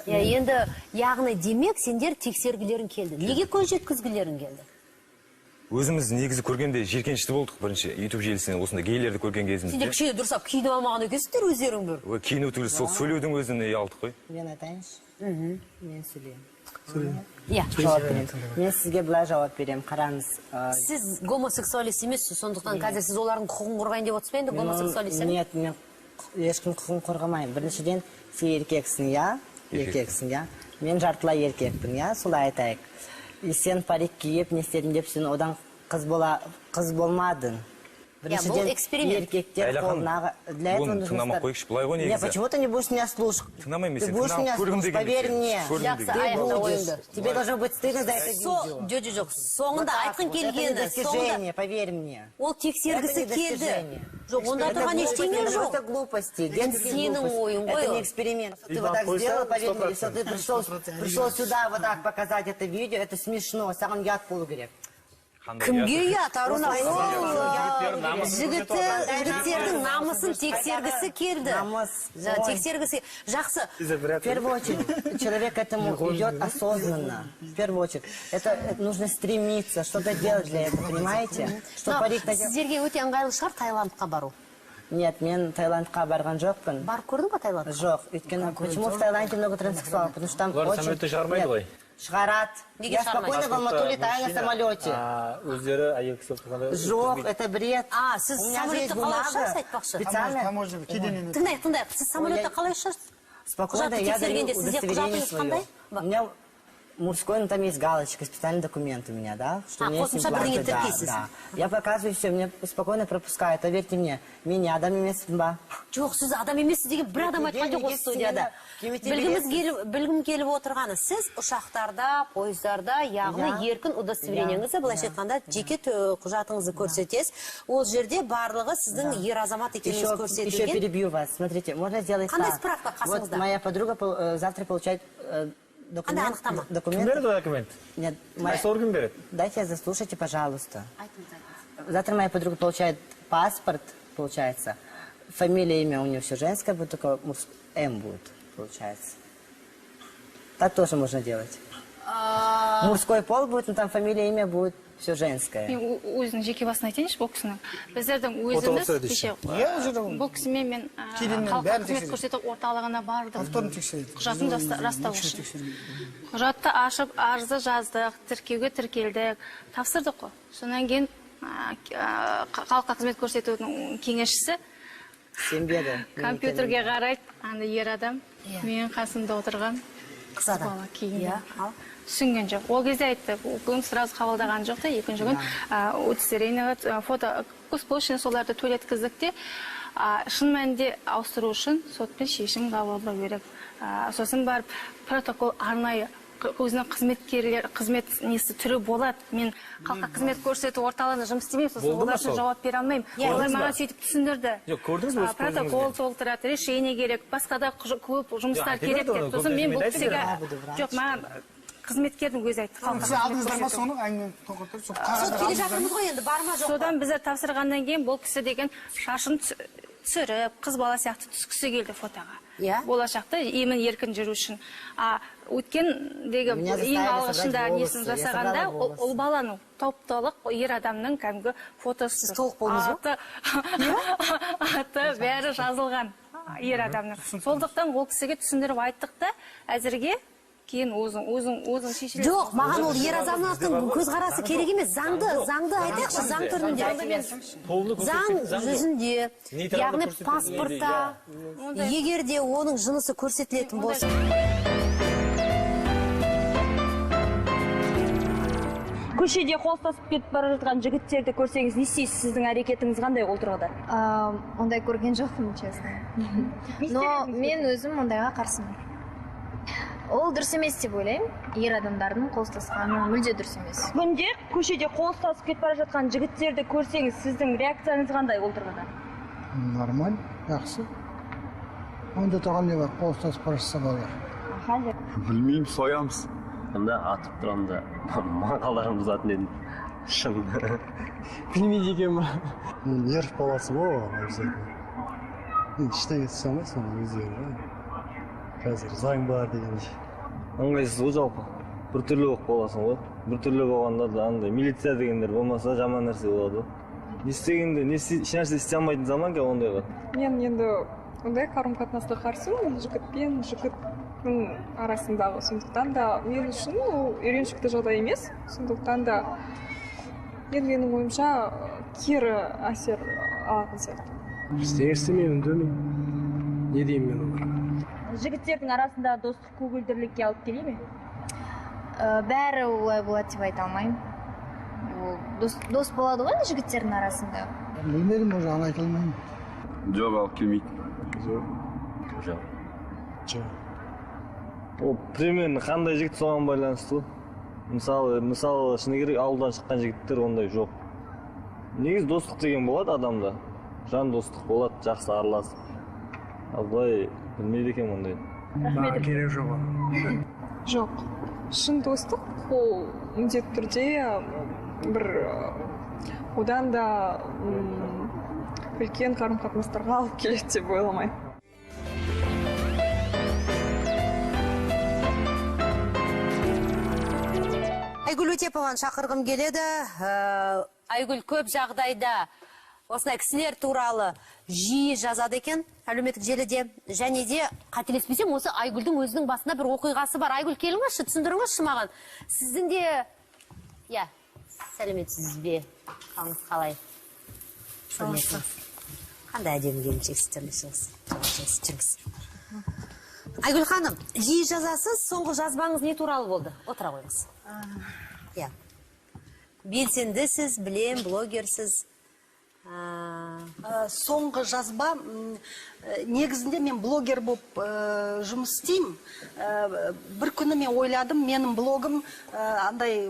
Енді, яғни демек, сендер тексергілерің келді. Неге көз жеткізгілерің келді? Өзіміз негізі көргенде жиіркенішті болдық бірінші. YouTube желісінен осындай гейлерді көрген кезімізде. Сендер кішкене дұрыстап киініп алмаған екенсіңдер өздерің бір. Ой, киіну түгілі сол сөйлеудің өзін ұялдық қой. Мен айтайыншы. Мен сөйлеймін. Иә. Жауап беремін. Мен сізге былай жауап беремін. Қараңыз. Сіз гомосексуалист емессіз, сондықтан қазір сіз олардың құқығын қорғайын деп отырсыз ба енді гомосексуалист? Нет, мен ешкім құқығын қорғамаймын. Біріншіден, сен еркексің, иә? Еркексің, иә? Мен жартылай еркекпін, иә? Солай айтайық. И сен парик киіп, не істедің деп сен одан қыз болмадың. Біріншіден, еркектер қолына... Для этого нужно... Тыңдамай қойықшы, былай ғой негізі. Нет, почему ты не будешь меня слушать? Тыңдамаймын мен Ты сені. будешь меня слушать, поверь мне. Жақсы, Ты будешь. Тебе должно быть стыдно за это видео. Жоқ, жоқ, жоқ. Соңында айтқың келгені. Это не достижение, поверь мне. Ол тексергісі келді. Жоқ, онда тұрған ештеңе жоқ. Это глупости, детские Сенің ойың ғой. Это не эксперимент. Ты вот так сделал, поверь мне, если ты пришел сюда вот так показать это видео, это смешно, саған ұят болу керек. Кімге ұят, Аруна? Ол жігіттердің намысын тексергісі келді. Тексергісі. Жақсы. В первую очередь, человек к этому идет осознанно. В первую очередь. Это нужно стремиться, что-то делать для этого, понимаете? Сіздерге өте ыңғайлы шығар Таиландқа бару? Нет, мен Таиландқа барған жоқпын. Барып көрдің ба Таиландқа? Жоқ, өйткені почему в Таиланде много транссексуалов? Потому что там очень... Самолетте шығармайды ғой. Шығарады. Я спокойно в Алмату летаю на самолете. Өздері әйел кісі отырғанда... Жоқ, это бред. А, сіз самолетте қалай ұшасыз айтпақшы? Специально. Тыңдайық, тыңдайық. Сіз самолетте қалай ұшасыз? Спокойно, я даю удостоверение свое. У меня мужской, но там есть галочка, специальный документ у меня, да? Что у меня есть импланты, да. Я показываю все, меня спокойно пропускают, поверьте мне. Мен адам емеспін ба? Жоқ, сіз адам емессіз деген бір адам айтқан жоқ осы студияда. Білгім келіп отырғаны, сіз ұшақтарда, пойыздарда, яғни еркін удостоверениеңізді, былайша айтқанда, жеке құжатыңызды көрсетесіз. Ол жерде барлығы сіздің ер азамат екеніңіз көрсетілген. Еще перебью вас, смотрите, можно сделать так. Қандай справка қасыңызда? Вот моя подруга завтра получает... Қандай анықтама? Кім береді документ? Қайсы орган береді? Дайте заслушайте, пожалуйста. Завтра моя подруга получает паспорт, получается. Фамилия, имя у нее все женское будет, только М будет, получается. Так тоже можно делать. Мужской пол будет, но там фамилия, имя будет все женское. Мен өзінің жеке басын айтайыншы бұл кісінің. Біздердің өзіміз кеше бұл кісімен мен халыққа қызмет көрсету орталығына бардым. Повторно тексереді. Құжатын растау үшін. Құжатты ашып, арызды жаздық, тіркеуге тіркелдік, тапсырдық қой. Содан кейін халыққа қызмет көрсетудің кеңесшісі сенбеді. Компьютерге қарайды, анда ер адам, менің қасымда отырған қыз адам. Түсінген жоқ. Ол кезде айтты, күн сразу қабылдаған жоқ та, екінші күн удостоверение, фото, госпошлина соларды төлеткіздік те, шын мәнінде ауыстыру үшін сотпен шешім қабылдау керек. Сосын барып протокол арнайы өзінің қызметкерлер, қызмет несі түрі болады. Мен халыққа қызмет көрсету орталығында жұмыс істемеймін, сосын олар үшін жауап бере алмаймын. Олар маған сөйтіп түсіндірді. Жоқ, көрдіңіз бе? Протокол толтырады, решение керек, басқа да көп жұмыстар керек деп. Сосын мен бұл кісіге жоқ, маған қызметкердің өзі айтты. Сіз алдыңыздар ма соны әңгімені тоқтатып, сол келе жатырмыз ғой енді, бар ма жоқ па? Содан біздер тапсырғаннан кейін бұл кісі деген шашын түсіріп, қыз бала сияқты түскісі келді фотоға. Болашақта емін еркін жүру үшін. А өткендегі ең алғашында несін жасағанда ол баланың топ-толық ер адамның кәдімгі фотосы. Сіз толық болдыңыз ғой? Аты бәрі жазылған ер адамның. Сондықтан ол кісіге түсіндіріп айттық та, әзірге кейін өзің шешіледі. Жоқ, маған ол ер азаматтың көзқарасы керек емес. Заңды айтайықшы, заң түрінде. Заң жүзінде, яғни паспортта, егер де оның жынысы көрсетілетін болса. Көшеде қол ұстасып кетіп бара жатқан жігіттерді көрсеңіз, не істейсіз? Сіздің әрекетіңіз қандай ол тұрғыда? Ондай көрген жоқпын, честно. Но мен өзім ондайға қарсымын. Ол дұрыс емес деп ойлаймын. Ер адамдардың қол ұстасқаны мүлде дұрыс емес. Күнде көшеде қол ұстасып кетіп бара жатқан жігіттерді көрсеңіз, сіздің реакцияңыз қандай ол тұрғыда? Нормаль, жақсы. Онда тұрған не бар, қол ұстасып бара жатса балалар. Білмеймін, соямыз. Онда атып тұрамын да, маңқаларын бұзатын едім. Шын. Білмейді екенмін. Нерв баласы ғой оған обязательно. Енді ештеңе түсе алмайсың оның өздері. Қазір заң бар дегендей. Ыңғайсыз ғой жалпы. Біртүрлі болып қаласың ғой. Біртүрлі болғанда да андай милиция дегендер болмаса жаман нәрсе болады ғой. Не істегенде, ешнәрсе істей алмайтын заман қазір ондайға. Мен енді ондай қарым-қатынасқа қарсымын, жігітпен жігіттің арасындағы. Сондықтан да мен үшін ол үйреншікті жағдай емес. Сондықтан да енді менің ойымша кері әсер алатын сияқты. Ештеңе істемеймін, үндемеймін. Не деймін мен оларға? Жігіттердің арасында достық көгілдірлікке алып келе ме? Бәрі олай болады деп айта алмаймын. Ол дос болады ғой жігіттердің арасында. Білмедім, ол жағын айта алмаймын. Жоқ, алып келмейді. Жоқ. Жоқ. Жоқ. Ол примерно қандай жігіт соған байланысты ғой. Мысалы, шыны керек, ауылдан шыққан жігіттер ондай жоқ. Негізі достық деген болады адамда. Жан достық болады, жақсы араласып. Ал былай білмейді екенмін ондайды. Маған керек жоқ. Жоқ. Шын достық ол міндетті түрде бір одан да үлкен қарым-қатынастарға алып келеді деп ойламаймын. Айгүл Өтепованы шақырғым келеді. Айгүл көп жағдайда осындай кісілер туралы жиі жазады екен әлеуметтік желіде. Және де қателеспесем, осы Айгүлдің өзінің басында бір оқиғасы бар. Айгүл, келіңізші, түсіндіріңізші маған. Сіздің де, иә, сәлеметсіз бе? Қалыңыз қалай? Сәлеметсіз. Қандай әдемі келіншексіз, жүріңіз. Жүріңіз. Айгүл ханым, жиі жазасыз, соңғы жазбаңыз не туралы болды? Отыра қойыңыз. Иә. Белсендісіз, білем, блогерсіз. Соңғы жазба, негізінде мен блогер болып жұмыс істеймін. Бір күні мен ойладым, менің блогым андай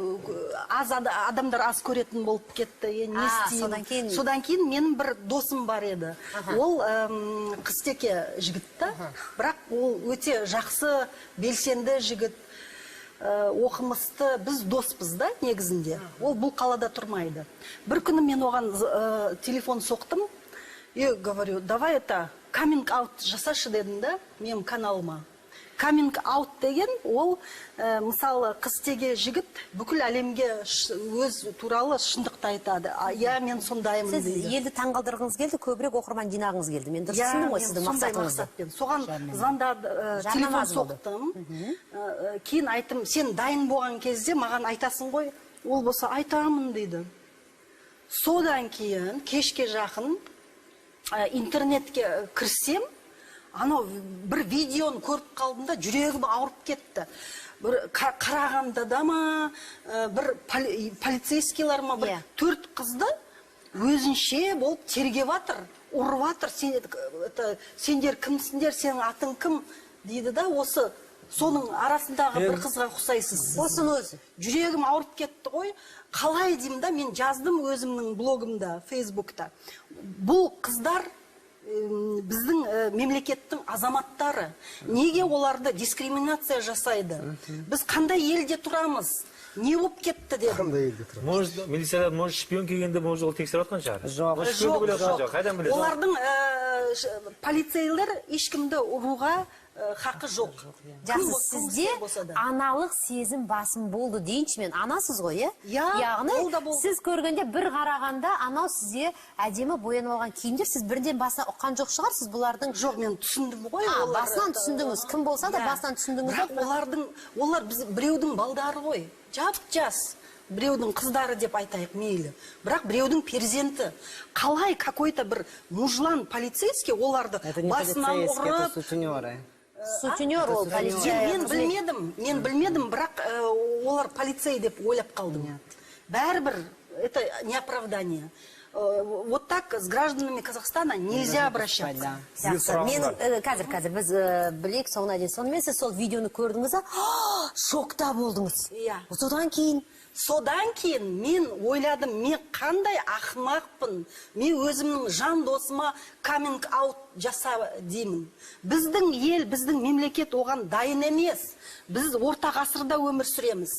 аз адамдар аз көретін болып кетті. Не істеймін? Содан кейін менің бір досым бар еді. Ол қызтеке жігіт та, бірақ ол өте жақсы, белсенді жігіт. Оқымысты, біз доспыз да негізінде. Ол бұл қалада тұрмайды. Бір күні мен оған телефон соқтым. И говорю, давай это каминг аут жасашы дедім да, менің каналыма. Coming out деген ол, мысалы, қыз теге жігіт бүкіл әлемге өз туралы шындықты айтады. Иә, мен сондаймын Сіз дейді. елді таңғалдырғыңыз келді, көбірек оқырман жинағыңыз келді. Мен дұрыс Иә, түсіндім ғой мен сіздің сондай мақсатыңызды? мақсатпен. Соған звондады, телефон Жарнамаңыз болды. соқтым. Кейін айттым, сен дайын болған кезде маған айтасың ғой, ол болса айтамын дейді. Содан кейін кешке жақын интернетке кірсем, анау бір видеоны көріп қалдым да, жүрегім ауырып кетті. Бір Қарағандыда ма, бір полицейскийлар ма, бір төрт қызды өзінше болып тергеп жатыр, ұрып жатыр. Сен, это, сендер кімсіңдер, сенің атың кім дейді да, осы соның арасындағы бір қызға ұқсайсыз. Осының өзі. Жүрегім ауырып кетті ғой. Қалай деймін да, мен жаздым өзімнің блогымда, Фейсбукта. Бұл қыздар біздің мемлекеттің азаматтары. Неге оларды дискриминация жасайды? Біз қандай елде тұрамыз? Не болып кетті дедім. Қандай елде тұрамыз? Может, милициялар, может, шпион келгенде, может, ол тексеріп жатқан шығар. Жоқ. Шпионды біліп жатқан жоқ. Қайдан білесің? Олардың полицейлер ешкімді ұруға хақы жоқ. Жақсы, Кім сізде болса да. аналық сезім басым болды дейінші мен. Анасыз ғой, иә? Иә, Яғни, ол да болды. сіз көргенде бір қарағанда анау сізде әдемі боянып алған киімдер, сіз бірден басына ұққан жоқ шығарсыз бұлардың. Жоқ, мен түсіндім ғой. А, Олар, басынан түсіндіңіз. Кім болса да Иә. басынан түсіндіңіз. Бірақ олар біз біреудің балдары ғой. Жап-жас. Біреудің қыздары деп айтайық мейлі. Бірақ біреудің перзенті. Қалай какой-то бір мужлан полицейский оларды Это не басынан полицейские, это ұрып, сутенеры. Сутенер ол Это полиция. Мен білмедім, мен білмедім, бірақ олар полицей деп ойлап қалдым. Бәрібір это не оправдание. Вот так с гражданами Казахстана нельзя обращаться. Жақсы. Мен қазір біз білейік соңына дейін. Сонымен сіз сол видеоны көрдіңіз да, шокта болдыңыз. Иә. Содан кейін Содан кейін мен ойладым, мен қандай ақымақпын. Мен өзімнің жан досыма coming out жаса деймін. Біздің ел, біздің мемлекет оған дайын емес. Біз орта ғасырда өмір сүреміз.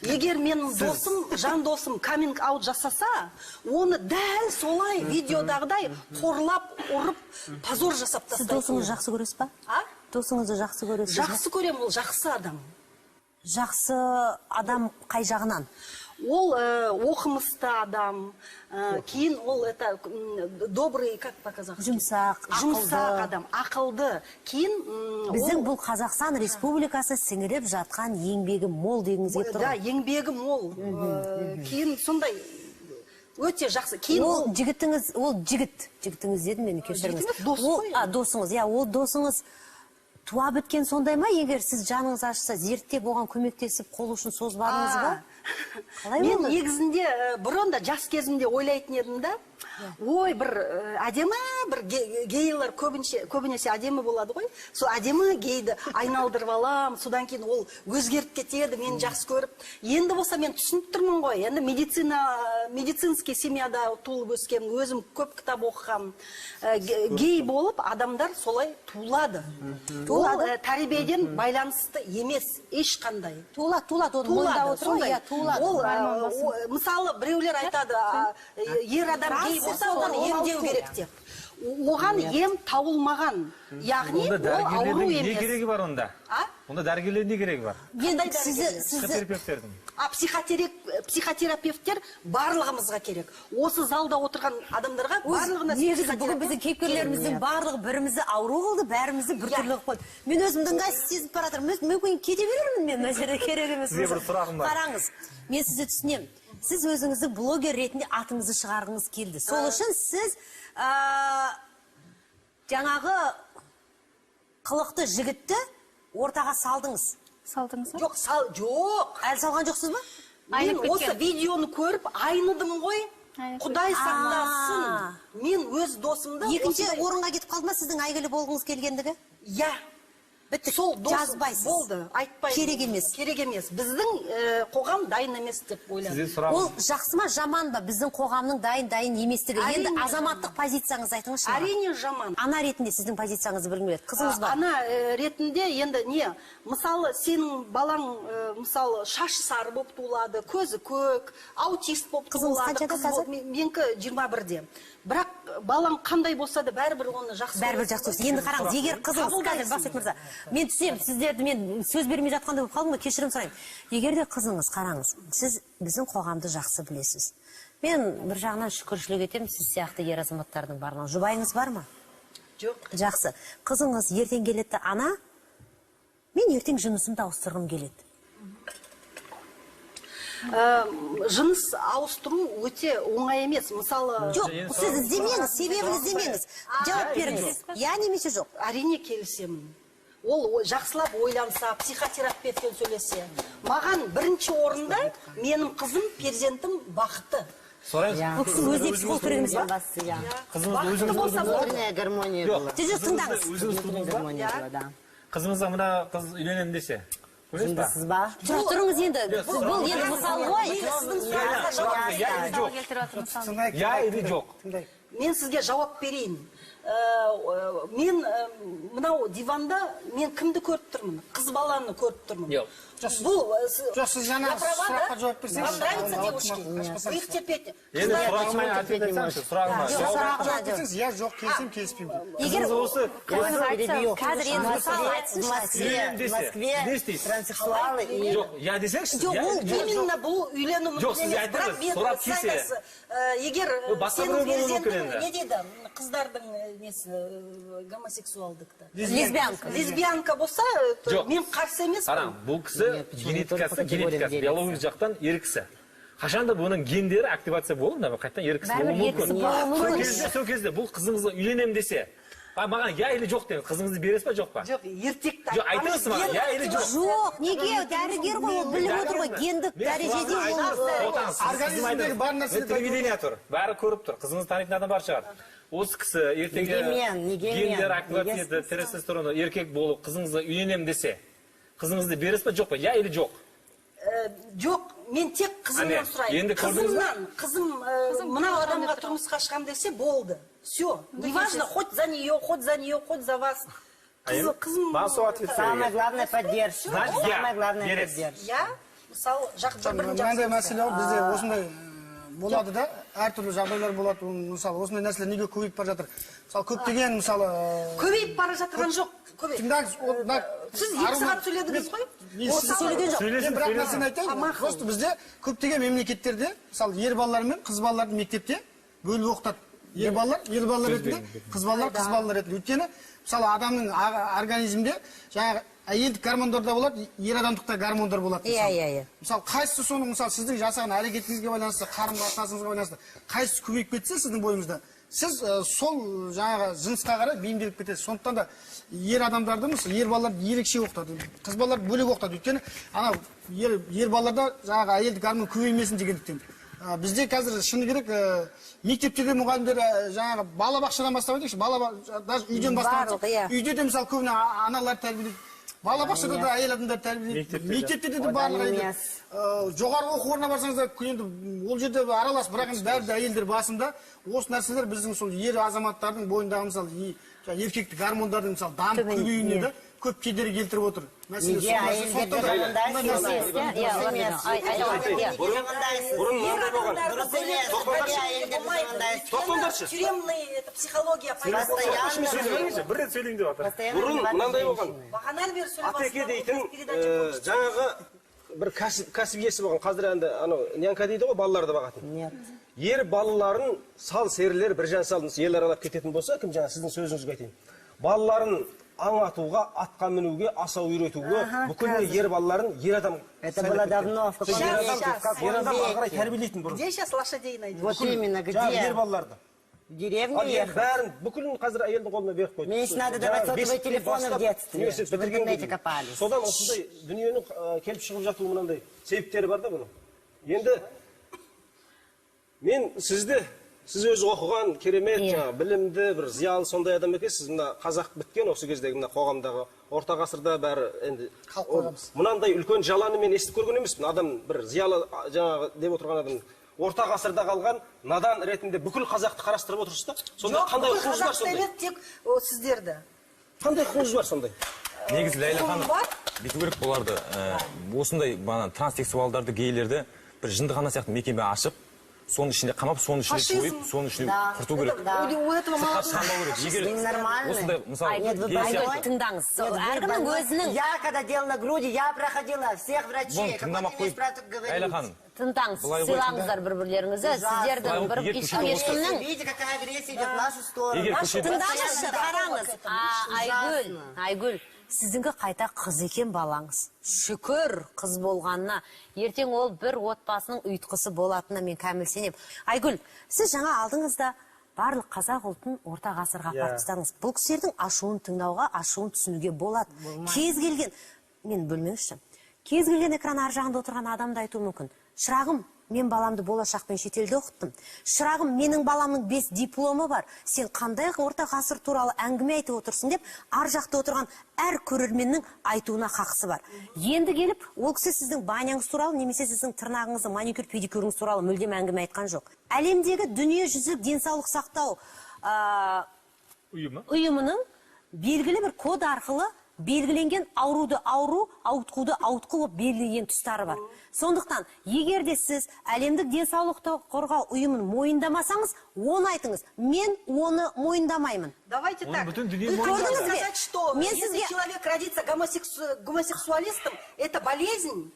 Егер менің досым, жан досым coming out жасаса, оны дәл солай видеодағыдай қорлап, ұрып, позор жасап Сіз тастайтын. досыңызды жақсы көресіз ба? А? Досыңызды жақсы көресіз бе? Жақсы көремін, ол жақсы адам. Жақсы адам қай жағынан? Ол оқымысты адам, кейін ол это добрый, как по-казахски? Жұмсақ, Жұмсақ ақылды. адам, ақылды. Кейін Біздің ол бұл Қазақстан Республикасы сіңіріп жатқан еңбегі мол дегіңіз келіп тұр Да, ғой? еңбегі мол. Кейін сондай өте жақсы. Кейін ол жігітіңіз, ол жігіт, жігітіңіз дедім мен, кешіріңіз. Жігітіңіз дос Ол, қой. а, досыңыз, иә, ол досыңыз туа біткен сондай ма? Егер сіз жаныңыз ашса, зерттеп оған көмектесіп, қол ұшын созбадыңыз ба? Қалай Мен болды? негізінде бұрын да жас кезімде ойлайтын едім да. Ой, бір әдемі бір гейлер көбінесе әдемі болады ғой. Сол әдемі гейді айналдырып алам, содан кейін ол өзгеріп кетеді, мені жақсы көріп. Енді болса мен түсініп тұрмын ғой. Енді медицинский семьяда туылып өскенмін, өзім көп кітап оқығанмын. Гей болып адамдар солай туылады. Ол, Туылады. тәрбиеден байланысты емес ешқандай. Туылады, туылады, оны Туылады, мойындап отыр ғой, сондай. иә, туылады. Ол, мысалы, біреулер айтады, ер адам гей болса, оны емдеу керек деп. Оған ем тауылмаған. Яғни, Онда ол ауру дәрігерлердің не емес. керегі бар онда? А? Онда дәрігерлердің не керегі бар? Енді Қандай дәрігерлер? Психотерапевтердің. А, психотерапевттер барлығымызға керек. Осы залда отырған адамдарға барлығына Негізі бүгін психотерапевт біздің кейіпкерлеріміздің керек. барлығы бірімізді ауру қылды, бәрімізді бір түрлі қылып қойды. Мен өзімді ыңғайсыз сезініп бара жатырмын. Мүмкін кете берермін мен, мына жерде керек емес. Сізге бір сұрағым бар. Қараңыз, мен сізді түсінемін. Сіз өзіңізді блогер ретінде атыңызды шығарғыңыз келді. Сол үшін сіз, жаңағы қылықты жігітті ортаға салдыңыз. Салдыңыз ба? Жоқ, жоқ. Әлі салған жоқсыз ба? Мен Айнып осы кеткен. видеоны көріп айныдым ғой. Айнып Құдай кеткен. сақтасын. Мен өз досымды Екінші осындай орынға кетіп қалды ма сіздің әйгілі болғыңыз келгендігі? Иә. Бітті. Сол дос Жазбайсыз. болды, айтпаймын. Керек емес. Керек емес. Біздің қоғам дайын емес деп ойладым. Сізде сұрағым. Ол жақсы ма, жаман ба біздің қоғамның дайын еместігі? Енді Әрине азаматтық позицияңызды айтыңызшы маған. Әрине жаман. Ана ретінде сіздің позицияңызды білгім келеді. Қызыңыз бар. Ана ретінде енді не? Мысалы, сенің балаң, мысалы, шашы сары болып туылады, көзі көк, аутист болып Қызыңыз туылады. қаншада Қыз қазір? болып, менікі 21-де. Бірақ балаң қандай болса да бәрібір оны жақсы Бәрібір көресің жақсы ғой. көресің. Енді қараңыз, егер қызыңыз, Қабылдайсың. қазір Бақсет мырза, Мен түсінемін, сіздерді мен сөз бермей жатқандай болып қалдым ғой, кешірім сұраймын. Егер де қызыңыз, қараңыз, сіз біздің қоғамды жақсы білесіз. Мен бір жағынан шүкіршілік етемін сіз сияқты ер азаматтардың барлығына. Жұбайыңыз бар ма? Жоқ. Жақсы. Қызыңыз ертең келеді, ана, мен ертең жынысымды ауыстырғым келеді. Жыныс ауыстыру өте оңай емес. Мысалы, жоқ, сіз іздемеңіз, себебін іздемеңіз. Жауап беріңіз. Я немесе жоқ. Әрине келісемін. Ол жақсылап ойланса, психотерапевтпен сөйлессе. Маған бірінші орында менің қызым, перзентім бақытты. Сұрайын. Бұл кісінің өзіне психолог керек емес па? Қызыңызды өзіңіз болса Внутренняя гармония была. Жоқ, тыңдаңыз. Өзіңіз тудыңыз ба? Гармония была, да. Қызыңызға мына қыз үйленемін десе, көнесіз ба? Жындысыз ба? Тұра тұрыңыз енді. Бұл енді мысал ғой. Я или жоқ? Я или жоқ? Мен сізге жауап берейін. Мен мынау диванда мен кімді көріп тұрмын? Қыз баланы көріп тұрмын. Бұл жоқ, сіз жаңа сұраққа жауап берсеңізші. Вам нравятся девушки? Вы их терпеть. Енді сұрағыма ответ айтсаңызшы, сұрағыма. Жауап берсеңіз, я жоқ, келісемін, келіспеймін. Егер осы қазір енді мысал айтсыншы. В Москве транссексуалы и жоқ, я десеңізші. Жоқ, ол именно бұл үйлену Жоқ, мүмкін сіз емес. айтыңыз, Бірақ сұрап сіз келсе. айтасыз, егер Басқа сенің біреу болуы мүмкін перзентің енді. не дейді, қыздардың несі гомосексуалдықты. Лесбиянка. Лесбиянка болса, Жоқ. мен қарсы емеспін. Қараң, бұл кісі генетикасы, генетикасы, биологиялық жақтан ер кісі. Қашанда бұның гендері активация болып, қайтадан ер кісі болуы мүмкін. Сол кезде бұл қызыңызға үйленемін десе, маған я или жоқ деңіз, қызыңызды бересіз ба, жоқ па? Жоқ, ертекті Жоқ, айтыңызшы маған, я или жоқ? Жоқ, неге дәрігер ғой, ол біліп отыр ғой, гендік дәрежеде ол. Организмдегі бар нәрселерді телевидение тұр, бәрі көріп тұр, қызыңызды танитын адам бар шығар. Осы кісі ертеңге гендер активация етіп, тестостероны еркек болып, қызыңызға үйленемін десе, қызыңызды бересіз ба, жоқ па? Я или жоқ? Жоқ, мен тек қызымнан сұраймын. Қызымнан, қызым мынау адамға тұрмысқа шығам десе, болды. Все, неважно, хоть за нее, хоть за нее, хоть за вас. Қызым. Самое главное поддержка. Самое главное поддержка. Я, мысалы, жақсы бірін жақсы. Мынандай мәселе ғой, бізде осындай болады да, әртүрлі жағдайлар болады. Мысалы, осындай нәрселер неге көбейіп бара жатыр? Мысалы, көптеген, мысалы, көбейіп бара жатқан жоқ. Тыңдаңыз, сіз 2 сағат сөйледіңіз ғой? Сөйлеген жоқ. Мен бір нәрсені айтайын. Просто бізде көптеген мемлекеттерде, мысалы, ер балалар мен қыз балаларды мектепте бөліп оқытады. Ер балалар, ер балалар ретінде, қыз балалар, қыз балалар ретінде. Өйткені, мысалы, адамның организмінде жаңағы әйелдік гормондар да болады, ер адамдықта гормондар болады. Иә, иә, иә. Мысалы, қайсысы соның, мысалы, сіздің жасаған әрекетіңізге байланысты, қарым-қатынасыңызға байланысты, қайсысы көбейіп кетсе сіздің бойыңызда, сіз сол жаңағы жынысқа қарай бейімделіп кетесіз. Сондықтан да ер адамдарды, мысалы, ер балаларды ерекше оқытады, қыз балаларды бөлек оқытады. Өйткені анау ер балаларда жаңағы әйелдік гормон көбеймесін дегендіктен. Бізде қазір шыны керек, мектепте де мұғалімдер жаңағы балабақшадан бастап айтайықшы, даже үйден бастап айтсақ, үйде де мысалы көбіне аналар тәрбиелейді, балабақшада да әйел адамдар тәрбиелейді, мектепте де барлығы әйелдер. Жоғарғы оқу орнына барсаңыз да енді ол жерде аралас, бірақ енді бәрі де әйелдер басында. Осы нәрселер біздің сол ер азаматтардың бойындағы мысалы еркектік гормондардың мысалы дамып көбеюіне де көп кедергі келтіріп отыр. Неге әйелдерді жамандайсыз? Бұрын мынандай болған. Тоқтаңдаршы. Тюремный психология. Бір рет сөйлейін деп жатыр. Бұрын мынандай болған. Бағанадан бері сөйлеп Атеке дейтін жаңағы бір кәсіп иесі болған. Қазір енді анау нянька дейді ғой, балаларды бағатын. Ер балаларын сал серілер Біржан сал ел аралап кететін болса, кім жаңа сіздің сөзіңізге айтайын. Балаларын аң атуға, атқа мінуге, асау үйретуге, бүкіл ер балаларын ер адам. Это было давно, в каком веке? Ер адам ары қарай тәрбиелейтін бұрын. Где сейчас лошадей найдешь? Вот именно, где? Ер балаларды. В деревне ехать. Бәрін, бүкілін қазір әйелдің қолына беріп қойды. Мне еще надо давать сотовые телефоны в детстве, чтобы в интернете копались. Содан осындай дүниенің келіп шығып жатуы мынандай себептері бар да бұның. Енді мен сізді, сіз өзі оқыған керемет, жаңа білімді, бір зиялы сондай адам екенсіз. Мына қазақ біткен осы кездегі мына қоғамдағы орта ғасырда бәрі енді мынандай үлкен жаланы мен естіп көрген емеспін. Адам бір зиялы жаңағы деп отырған адам орта ғасырда қалған надан ретінде бүкіл қазақты қарастырып отырсыз да. Сонда қандай құқығыңыз бар сондай? Тек сіздерді. Қандай құқығыңыз бар сондай? Негізі Ләйлә ханым, бүйту керек оларды, осындай транссексуалдарды, гейлерді бір жындыхана сияқты мекеме ашып, Соның ішінде қамап, соның ішінде Фашизм. сойып, соның ішінде Да. құрту керек. Да. У этого Сыртқа молодого шығармау керек. Егер Ненормальный. осындай, мысалы, Нет, вы гей больной. сияқты- Тыңдаңыз. Нет, вы Әркімнің больной. өзінің Я когда делала груди, я проходила всех врачей. Бұны Какой тыңдамақ ты имеешь қойып, право тут говорить? Ләйлә ханым, тыңдаңыз, Былай ғой. сыйлаңыздар бір-бірлеріңізді. Сіздердің Былай бір ғой, егер ешкім көшеде ешкімнің Видите, какая агрессия идет в нашу сторону. Егер көшеде- Тыңдаңызшы, қараңыз. Айгүл, Айгүл, сіздіңкі қайта қыз екен балаңыз. Шүкір қыз болғанына. Ертең ол бір отбасының ұйытқысы болатынына мен кәміл сенемін. Айгүл, сіз жаңа алдыңызда барлық қазақ ұлтын орта ғасырға апарып тастадыңыз. Бұл кісілердің ашуын тыңдауға, ашуын түсінуге болады. Кез келген, мен бөлмеңізші, кез келген экран ар жағында отырған адам да айтуы мүмкін. Шырағым, мен баламды болашақпен шетелде оқыттым. Шырағым, менің баламның 5 дипломы бар. Сен қандай орта ғасыр туралы әңгіме айтып отырсың деп ар жақта отырған әр көрерменнің айтуына хақысы бар. Енді келіп, ол кісі сіздің баняңыз туралы немесе сіздің тырнағыңызды, маникюр, педикюріңіз туралы мүлдем әңгіме айтқан жоқ. Әлемдегі дүниежүзілік денсаулық сақтау ұйымы ұйымының белгілі бір код арқылы белгіленген ауруды ауру, ауытқуды ауытқу болып белгіленген тұстары бар. Сондықтан, егер де сіз әлемдік денсаулықты қорғау ұйымын мойындамасаңыз, оны айтыңыз. Мен оны мойындамаймын. Давайте Оны так. бүтін дүние Вы хотите мойындады. сказать, что Мен если сізге- человек родится гомосексуалистом, это болезнь?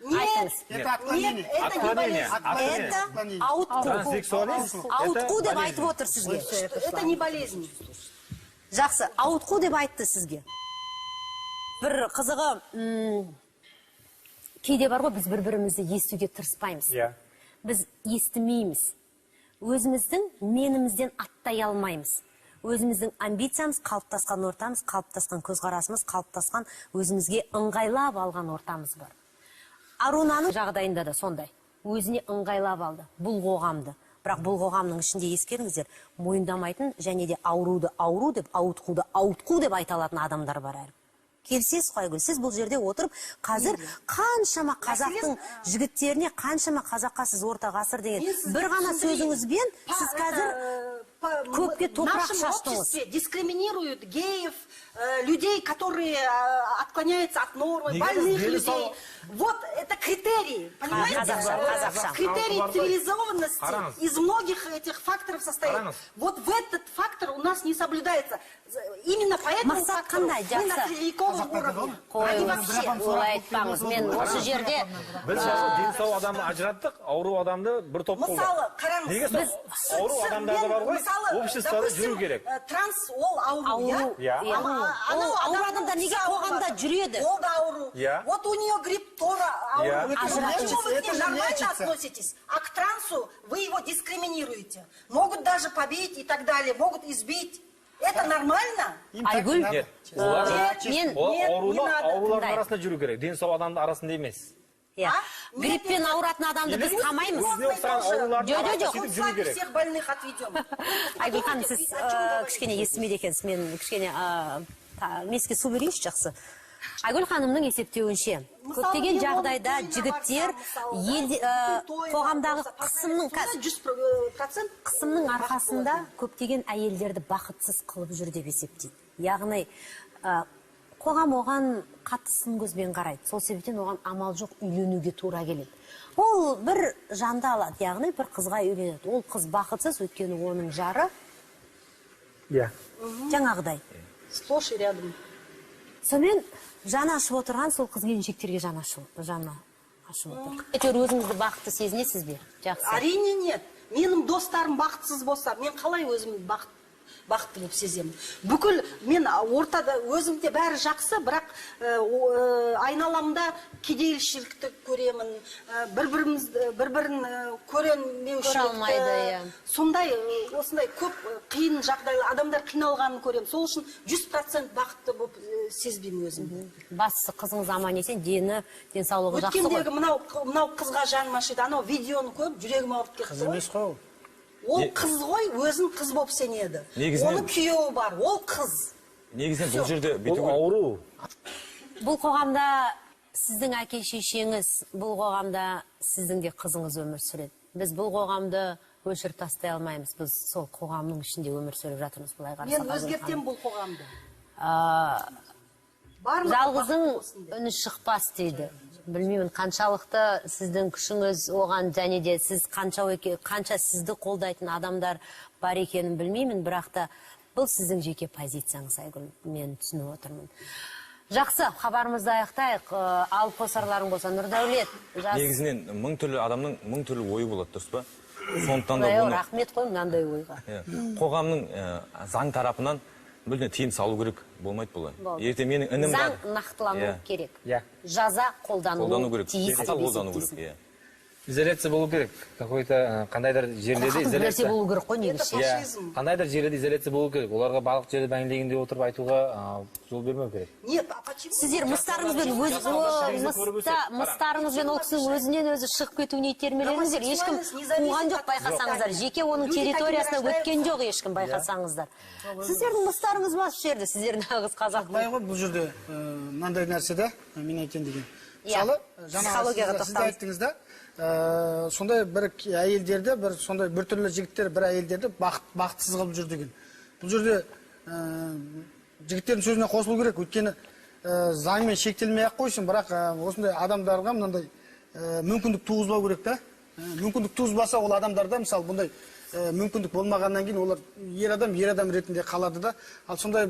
Нет, Айтыңыз. Это отклонение. Нет, это не Отклонение. болезнь. Это ауытқу. Транссексуализм это Ауытқу деп болезнь. айтып отыр сізге. Это не болезнь. Жақсы, ауытқу деп айтты сізге. Бір қызығы, кейде бар ғой, біз бір-бірімізді естуге тырыспаймыз. Иә. Біз естімейміз. Өзіміздің менімізден аттай алмаймыз. Өзіміздің амбициямыз, қалыптасқан ортамыз, қалыптасқан көзқарасымыз, қалыптасқан өзімізге ыңғайлап алған ортамыз бар. Арунаның жағдайында да сондай. Өзіне ыңғайлап алды бұл қоғамды. Бірақ бұл қоғамның ішінде ескеріңіздер, мойындамайтын және де ауруды ауру деп, ауытқуды ауытқу деп айта алатын адамдар бар әлі. Келісесіз ғой, Айгүл, сіз бұл жерде отырып, қазір қаншама қазақтың жігіттеріне, қаншама қазаққа сіз орта ғасыр деген Мен сізге бір ғана түсіндірейін. сөзіңізбен сіз қазір көпке В топырақ нашем шаштыңыз. обществе дискриминируют геев, людей, которые отклоняются от нормы, Неге больных біз дені людей. сау- Вот это критерии, понимаете? Қазақша, қазақша. Критерий Қараңыз. цивилизованности Қараңыз. из многих этих факторов состоит. Қараңыз. Вот в этот фактор у нас не соблюдается. Именно по этому Мақсат фактору қандай? мы на Жақсы. средневековом уровне. Они вообще. Олай айтпаңыз. Мен осы жерде Біз жалпы дені сау адамды ажыраттық, ауру адамды бір топ қылдық. Мысалы, қараңыз, Неге сол біз- ауру адамдарды бар ғой, мысалы, обществода допустим, жүру керек. Транс ол ауру, Ауру, иә. иә. Анау Ол ауру адамның адамдар неге түсі ауырып қоғамда жатыр. жүреді? Ол да ауру. Иә. Вот у нее грипп тоже ауру. Иә. Это же Ажырату. почему вы к Это ним же нормально лечится. относитесь, а к трансу вы его дискриминируете? Могут даже побить и так далее, могут избить. Это нормально? Им так Айгүл? не надо. Нет, олар Мен олар Нет, не ауруны надо. аурулардың Тыңдайық. арасында жүру керек. Дені сау адамның арасында емес. Иә. Гриппен ауыратын адамды біз қамаймыз. Өзіне ұқсаған аурулардың Жо, жо, арасында жоқ. сөйтіп С жүру вами керек. всех больных отведем. Айгүл ханым, сіз кішкене естімейді екенсіз. Мен кішкене меске су берейінші жақсы. Айгүл ханымның есептеуінше, Мысалы, көптеген мен оның жағдайда тойына жігіттер барсам, мысалы, да, елде бүкіл той қоғамдағы болса, қысымның сонда қазір 100% қысымның бақытты арқасында болатын. көптеген әйелдерді бақытсыз қылып жүр деп есептейді. Яғни қоғам оған қатты сын көзбен қарайды. Сол себептен оған амал жоқ үйленуге тура келеді. Ол бір жанды алады, яғни бір қызға үйленеді. Ол қыз бақытсыз, өйткені оның жары Иә. жаңағыдай. Сплошь и рядом. Сонымен жаны ашып отырған сол қыз келіншектерге жаны ашып отыр. Әйтеуір өзіңізді бақытты сезінесіз бе? Жақсы. Әрине нет. Менің достарым бақытсыз болса, мен қалай өзімді бақытты болып сеземін? Бүкіл мен ортада өзімде бәрі жақсы, бірақ айналамда кедейшілікті көремін, бір-бірін көренмеушілікті. Көре алмайды, иә. Сондай, осындай көп қиын жағдайлар, адамдар қиналғанын көремін. Сол үшін 100% бақытты болып сезбеймін өзімді. Бастысы қызыңыз аман есен, дені, денсаулығы жақсы ғой. Өткендегі мынау қызға жаным ашиды, анау видеоны көріп жүрегім ауырып кетті Қыз ғой. емес қой ол. Ол қыз ғой, өзін қыз болып сенеді. Негізінен- Оның күйеуі бар, ол қыз. Негізінен бұл жерде Ол бүйту ауру. Бұл қоғамда сіздің әке шешеңіз, бұл қоғамда сіздің де қызыңыз өмір сүреді. Біз бұл қоғамды өшіріп тастай алмаймыз. Біз сол қоғамның ішінде өмір сүріп жатырмыз, былай қарасақ. Мен өзгертемін бұл қоғамды. Барлығы Жалғыздың бақытты болсын деп. үні шықпас дейді. Білмеймін, қаншалықты сіздің күшіңіз оған, және де сіз қанша сізді қолдайтын адамдар бар екенін білмеймін, бірақ та бұл сіздің жеке позицияңыз, Айгүл, мен түсініп отырмын. Жақсы, хабарымызды аяқтайық. Алып қосарларың болса, Нұрдәулет. Негізінен мың түрлі адамның мың түрлі ойы болады, дұрыс па? Сондықтан да бұны рахмет қой мынандай ойға. Қоғамның заң тарапынан мүлде тыйым салу керек, болмайды бұлай. Ертең менің інім бар. Заң нақтылану керек. Жаза қолдану керек. Тиіс деп есептейсің. Изоляция болу керек. Какой-то қандайдыр жерлерде изоляция болу керек қой негізі. Қандайдыр жерлерде изоляция болу керек. Оларға барлық жерде бәңгілегенде отырып айтуға жол бермеу керек. Нет, а почему? Сіздер мыстарыңызбен өз мыстарыңызбен ол кісінің өзінен өзі шығып кетуіне итермеледіңіздер. Ешкім қуған жоқ, байқасаңыздар. Жеке оның территориясына өткен жоқ ешкім, байқасаңыздар. Сіздердің мыстарыңыз басып жерді, сіздер нағыз қазақ. Былай ғой, бұл жерде мынандай нәрсе да, мен айтайын деген. Мысалы, жаңа сіз айттыңыз да, сондай бір әйелдерді, бір сондай бір түрлі жігіттер бір әйелдерді бақытсыз қылып жүр деген. Бұл жерде жігіттердің сөзіне қосылу керек, өйткені заңмен шектелмей ақ қойсын, бірақ осындай адамдарға мынандай мүмкіндік туғызбау керек та. Мүмкіндік туғызбаса ол адамдарда, мысалы, бұндай мүмкіндік болмағаннан кейін олар ер адам ретінде қалады да. Ал сондай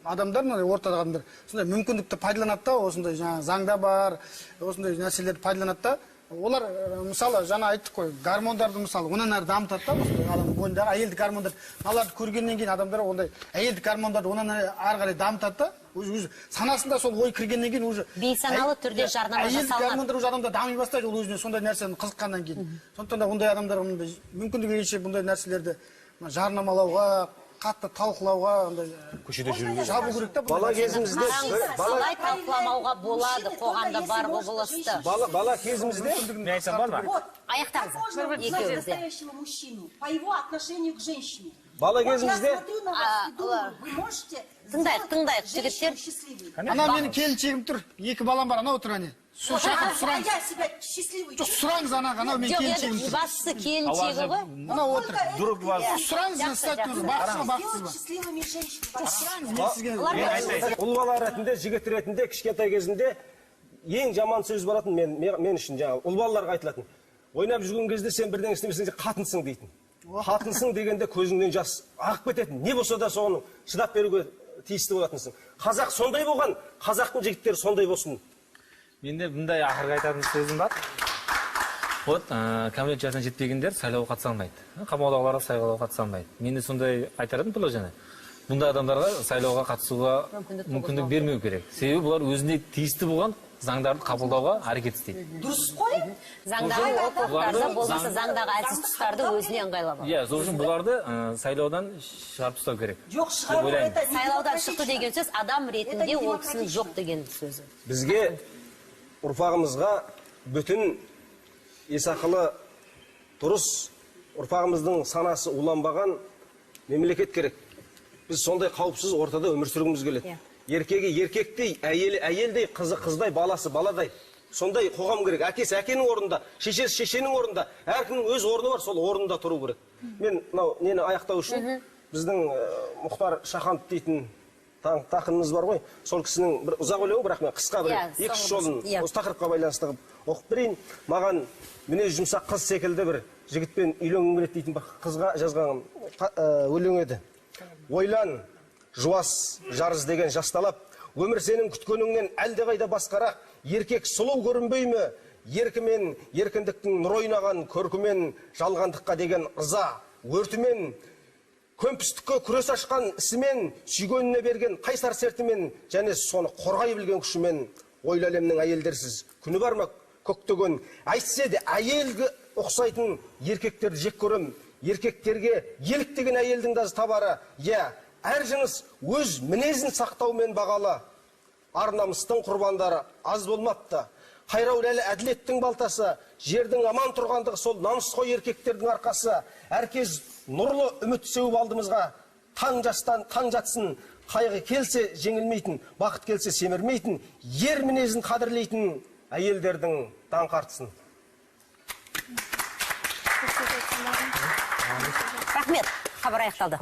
адамдар, мынандай ортадағы адамдар сондай мүмкіндікті пайдаланады да, осындай жаңа заңда бар, осындай нәрселерді пайдаланады да. Олар, мысалы, жаңа айттық қой, гормондарды, мысалы, онан әрі дамытады да, осындай адамның бойындағы әйелдік гормондар. Аларды көргеннен кейін адамдар ондай әйелдік гормондарды онан әрі қарай дамытады да, өзі санасында сол ой кіргеннен кейін уже бейсаналы түрде жарнама жасалынады. Әйелдік гормондар уже адамда дами бастайды, ол өзіне сондай нәрсені қызыққаннан кейін. Сондықтан да ондай адамдар мүмкіндігі келгенше бұндай нәрселерді жарнамалауға, қатты талқылауға, ондай көшеде жүруге жабу керек та. Бала кезімізде қалай талқыламауға болады қоғамда бар құбылысты? Бала кезімізде мен айтсам бар ма? Аяқтаңыз. Екеуіңіз де. По его отношению к женщине. Бала кезімізде тыңдайық, тыңдайық, жігіттер. Ана менің келіншегім тұр, екі балам бар, анау тұр әне. Сол шақырып сұраңыз. Жоқ, сұраңыз анаға, анау менің келіншегім тұр. Бастысы келіншегі ғой. Анау отыр. Сұраңыз, сіз айттыңыз, бақытсыз ба, бақытсыз ба? Жоқ, сұраңыз, мен сізге. Ұл бала ретінде, жігіт ретінде, кішкентай кезімде ең жаман сөз баратын мен үшін жаңағы ұл балаларға айтылатын. Ойнап жүрген кезде сен бірдеңе істемесең, қатынсың дейтін. Қатынсың дегенде көзіңнен жас ағып кететін. Не болса да соны шыдап беруге тиісті болатынсың. Қазақ сондай болған, қазақтың жігіттері сондай болсын. Менде бұндай ақырғы айтатын сөзім бар. Вот, кәмелет жасына жетпегендер сайлауға қатыса алмайды. Қамаудағылар сайлауға қатыса алмайды. Мен де сондай айтар едім предложение. Бұндай адамдарға сайлауға қатысуға мүмкіндік бермеу керек. Себебі бұлар өзіне тиісті болған заңдарды қабылдауға әрекет істейді. Дұрыс қой. Заңдағы олқылықтарды, болмаса заңдағы әлсіз тұстарды өзіне ыңғайлап алады. Иә, сол үшін бұларды сайлаудан шығарып тастау керек. Жоқ, шығару это сайлаудан шықты деген сөз адам ретінде ол кісінің жоқ деген сөзі. Бізге, ұрпағымызға бүтін есақылы дұрыс, ұрпағымыздың санасы уланбаған мемлекет керек. Біз сондай қауіпсіз ортада өмір сүргіміз келеді. Еркегі еркектей, әйелі әйелдей, қызы қыздай, баласы баладай. Сондай қоғам керек. Әкесі әкенің орнында, шешесі шешенің орнында, әркімнің өз орны бар, сол орнында тұру керек. Мен мынау нені аяқтау үшін біздің Мұхтар Шаханов дейтін тақынымыз бар ғой. Сол кісінің бір ұзақ өлеңі, бірақ мен қысқа бір екі үш жолын осы тақырыпқа байланысты қылып оқып берейін. Маған мінезі жұмсақ қыз секілді бір жігітпен үйленгім келеді дейтін бір қызға жазған өлең еді. Ойлан, жуас, жар іздеген жасталап, өмір сенің күткеніңнен әлдеқайда басқарақ, еркек сұлу көрінбей ме, еркімен, еркіндіктің нұр ойнаған көркімен, жалғандыққа деген ыза, өртімен, көмпістікке күрес ашқан ісімен, сүйгеніне берген қайсар сертімен, және соны қорғай білген күшімен, ойлы әлемнің әйелдерсіз күні бар ма көктеген, әйтсе де әйелге ұқсайтын еркектерді жек көрем, еркектерге еліктеген әйелдің де табары, иә, әр жыныс өз мінезін сақтаумен бағалы, ар намыстың құрбандары аз болмапты. Қайрау ләлі әділеттің балтасы, жердің аман тұрғандығы сол намысқой еркектердің арқасы. Әркез нұрлы үміт сеуіп алдымызға, таң жастан таң жатсын, қайғы келсе жеңілмейтін, бақыт келсе семірмейтін, ер мінезін қадірлейтін әйелдердің даңқы артсын. Рахмет, хабар аяқталды.